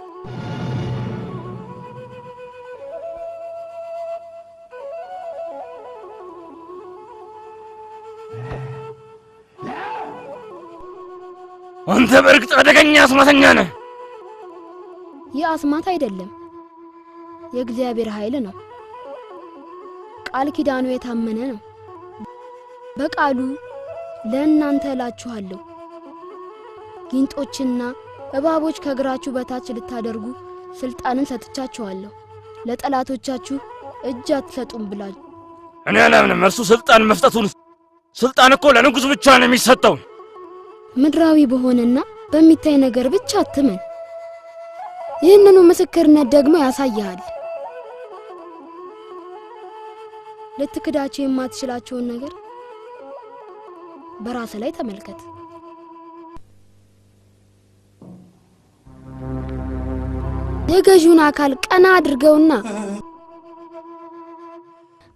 አንተ በእርግጥ አደገኛ አስማተኛ ነህ። ይህ አስማት አይደለም፣ የእግዚአብሔር ኃይል ነው። ቃል ኪዳኑ የታመነ ነው። በቃሉ ለእናንተ እላችኋለሁ፣ ጊንጦችና እባቦች ከእግራችሁ በታች ልታደርጉ ስልጣንን ሰጥቻችኋለሁ። ለጠላቶቻችሁ እጅ አትሰጡም ብላችሁ። እኔ አላምንም። እርሱ ስልጣን መስጠቱን፣ ስልጣን እኮ ለንጉሥ ብቻ ነው የሚሰጠው። ምድራዊ በሆነና በሚታይ ነገር ብቻ አትመን። ይህንኑ ምስክርነት ደግሞ ያሳይሃል። ልትክዳቸው የማትችላቸውን ነገር በራስህ ላይ ተመልከት። የገዢውን አካል ቀና አድርገውና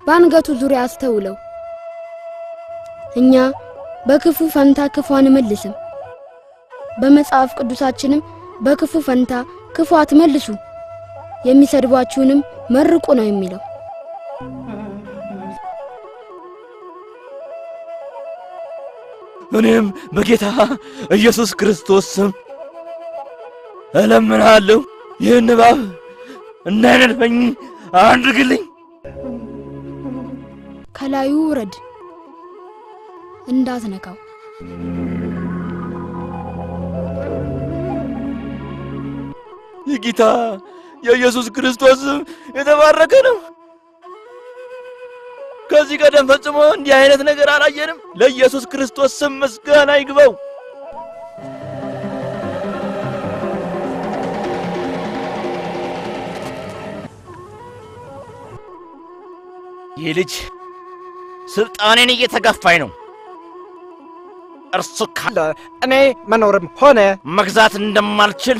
በአንገቱ ዙሪያ አስተውለው። እኛ በክፉ ፈንታ ክፉ አንመልስም። በመጽሐፍ ቅዱሳችንም በክፉ ፈንታ ክፉ አትመልሱ፣ የሚሰድቧችሁንም መርቁ ነው የሚለው። እኔም በጌታ ኢየሱስ ክርስቶስ ስም እለምንሃለሁ፣ ይህን እባብ እንዳይነድፈኝ አድርግልኝ። ከላዩ ውረድ፣ እንዳትነካው። የጌታ የኢየሱስ ክርስቶስ ስም የተባረከ ነው። ከዚህ ቀደም ፈጽሞ እንዲህ አይነት ነገር አላየንም። ለኢየሱስ ክርስቶስ ስም ምስጋና ይግባው። ይህ ልጅ ስልጣኔን እየተጋፋኝ ነው። እርሱ ካለ እኔ መኖርም ሆነ መግዛት እንደማልችል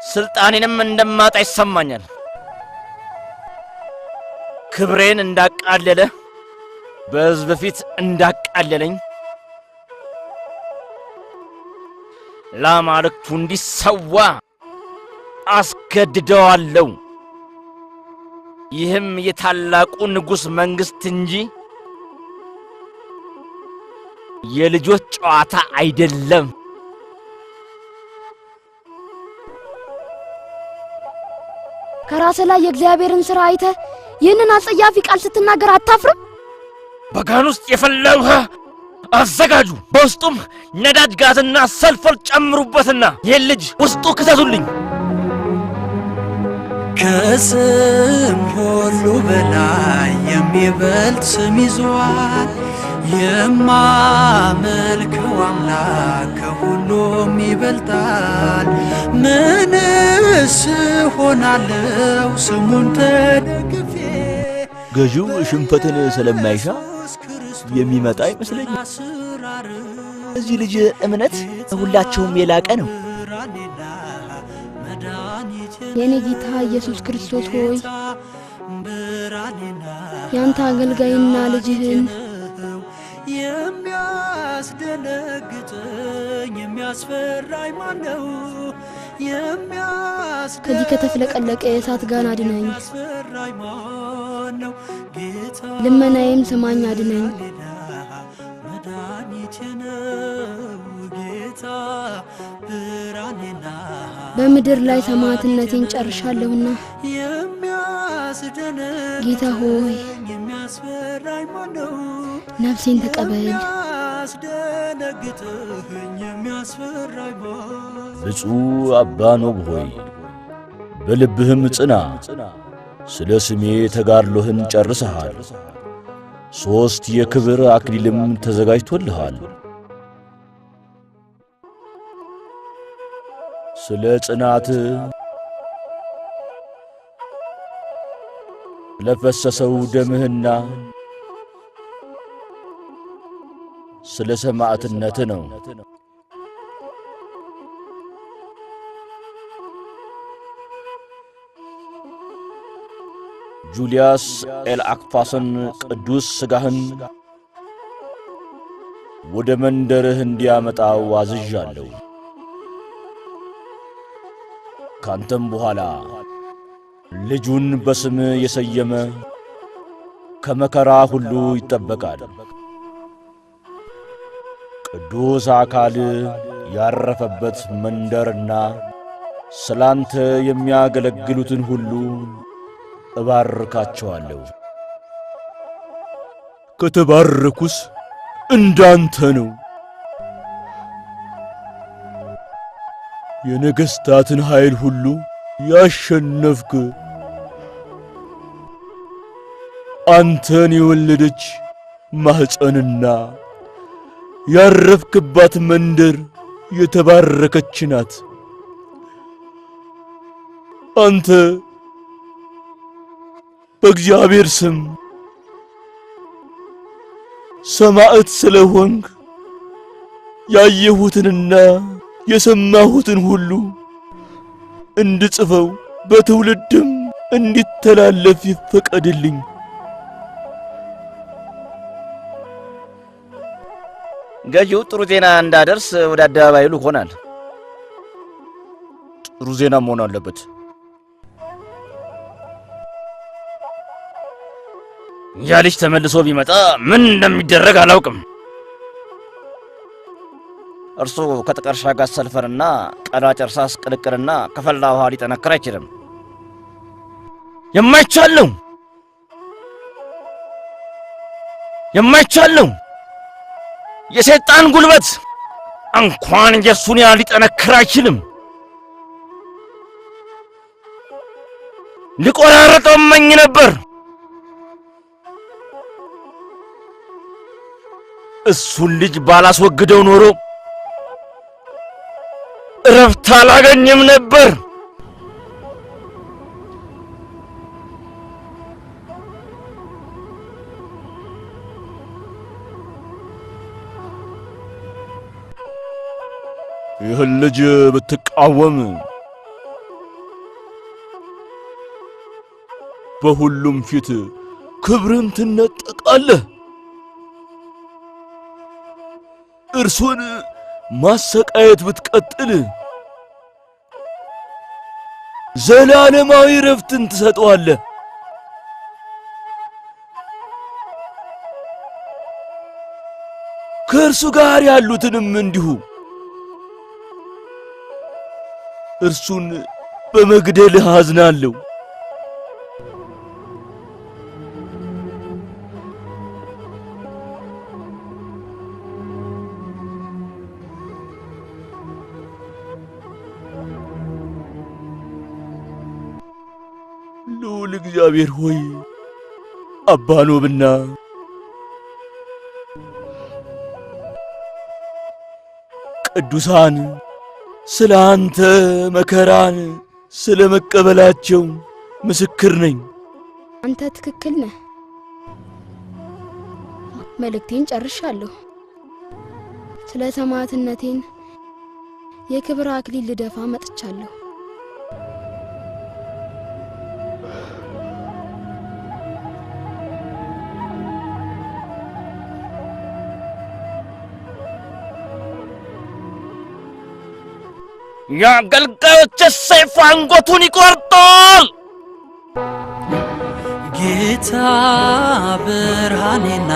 ስልጣኔንም እንደማጣ ይሰማኛል። ክብሬን እንዳቃለለ፣ በሕዝብ ፊት እንዳቃለለኝ ለአማልክቱ እንዲሰዋ አስገድደዋለሁ። ይህም የታላቁ ንጉሥ መንግሥት እንጂ የልጆች ጨዋታ አይደለም። ከራስህ ላይ የእግዚአብሔርን ሥራ አይተህ ይህንን አጸያፊ ቃል ስትናገር አታፍርም? በጋን ውስጥ የፈላ ውሃ አዘጋጁ፣ በውስጡም ነዳጅ ጋዝና ሰልፈር ጨምሩበትና ይህን ልጅ ውስጡ ክተቱልኝ። ከስም ሁሉ በላይ የሚበልጥ ስም ይዟል። የማመልከው አምላክ ከሁሉም ይበልጣል። ምንስ እሆናለሁ ስሙን ተደግፌ? ገዢው ሽንፈትን ስለማይሻ የሚመጣ አይመስለኝም። እዚህ ልጅ እምነት ሁላቸውም የላቀ ነው። የኔ ጌታ ኢየሱስ ክርስቶስ ሆይ፣ ያንተ አገልጋይና ልጅህን የሚያስደነግጠኝ የሚያስፈራኝ ማነው? ከዚህ ከተፍለቀለቀ የእሳት ጋን አድነኝ። የሚያስፈራኝ ማነው? ጌታ ልመናዬም ስማኝ አድነኝ። መድኃኒቴ ነው። ጌታ ብርሃኔና በምድር ላይ ሰማዕትነቴን ጨርሻለሁና የሚያስደነግጠኝ ጌታ ሆይ የሚያስፈራኝ ማነው? ነፍሴን ተቀበል። የሚያስደነግጠኝ የሚያስፈራኝ ማነው? ብፁዕ አባ ኖብ ሆይ፣ በልብህም ጽና። ስለ ስሜ ተጋድሎህን ጨርሰሃል። 3 የክብር አክሊልም ተዘጋጅቶልሃል። ስለ ጽናት ለፈሰሰው ደምህና ስለ ሰማዕትነት ነው። ጁልያስ ኤልአክፋስን ቅዱስ ሥጋህን ወደ መንደርህ እንዲያመጣው አዝዣለሁ። ካንተም በኋላ ልጁን በስም የሰየመ ከመከራ ሁሉ ይጠበቃል። ቅዱስ አካል ያረፈበት መንደርና ስላንተ የሚያገለግሉትን ሁሉ እባርካቸዋለሁ። ከተባረኩስ እንዳንተ ነው። የነገሥታትን ኃይል ሁሉ ያሸነፍክ አንተን የወለደች ማኅፀንና ያረፍክባት መንደር የተባረከች ናት። አንተ በእግዚአብሔር ስም ሰማዕት ስለሆንክ ያየሁትንና የሰማሁትን ሁሉ እንድጽፈው በትውልድም እንዲተላለፍ ይፈቀድልኝ። ገዢው ጥሩ ዜና እንዳደርስ ወደ አደባባዩ ልኮናል። ጥሩ ዜና መሆን አለበት። ያ ልጅ ተመልሶ ቢመጣ ምን እንደሚደረግ አላውቅም። እርሱ ከጥቀርሻ ጋር ሰልፈርና ቀላጭ እርሳስ ቅልቅልና ከፈላ ውሃ ሊጠነክር አይችልም። የማይቻል ነው፣ የማይቻል ነው። የሰይጣን ጉልበት እንኳን የእሱን ያህል ሊጠነክር አይችልም። ሊቆራረጠው እመኝ ነበር። እሱን ልጅ ባላስወግደው ኖሮ እረፍት አላገኝም ነበር። ይህን ልጅ ብትቃወም በሁሉም ፊት ክብርን ትነጠቃለህ። እርሱን ማሰቃየት ብትቀጥል ዘላለማዊ ረፍትን ትሰጠዋለህ። ከእርሱ ጋር ያሉትንም እንዲሁ። እርሱን በመግደልህ አዝናለሁ። ልዑል እግዚአብሔር ሆይ፣ አባ ኖብና ቅዱሳን ስለ አንተ መከራን ስለ መቀበላቸው ምስክር ነኝ። አንተ ትክክል ነህ። መልእክቴን ጨርሻለሁ። ስለ ሰማዕትነቴን የክብር አክሊል ልደፋ መጥቻለሁ። የአገልጋዮች ሰይፍ አንገቱን ይቆርጣል። ጌታ ብርሃኔና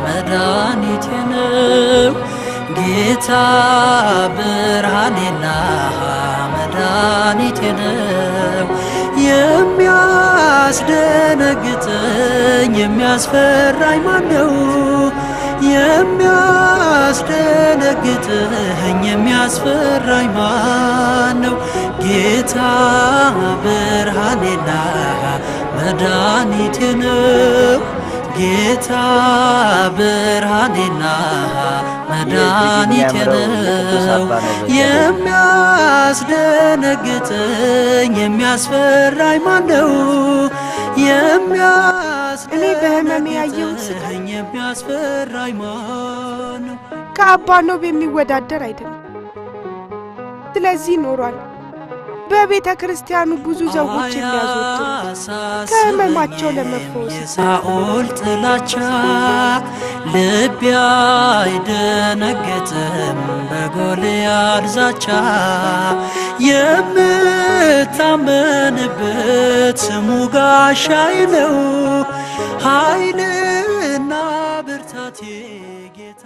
መድኃኒቴ ነው። ጌታ ብርሃኔና መድኃኒቴ ነው። የሚያስደነግጠኝ የሚያስፈራኝ ማን ነው? የሚያስደነግጠኝ የሚያስፈራኝ ማን ነው? ጌታ ብርሃኔና መድኃኒቴ ነው። ጌታ ብርሃኔና መድኃኒቴ ነው። የሚያስደነግጠኝ የሚያስፈራኝ ማን ነው? እኔ በህመሜ ያየሁት ስቃይ የሚያስፈራኝ ማን ነው? ከአባ ኖብ የሚወዳደር አይደለም። ስለዚህ ኖሯል በቤተ ክርስቲያኑ ብዙ ሰዎች የሚያዘወትሩት ከህመማቸው ለመፈወስ። የሳኦል ጥላቻ ልቤ አይደነግጥም በጎልያድ ዛቻ። የምታመንበት ስሙ ጋሻዬ ነው። ኃይልና ብርታቴ ጌታ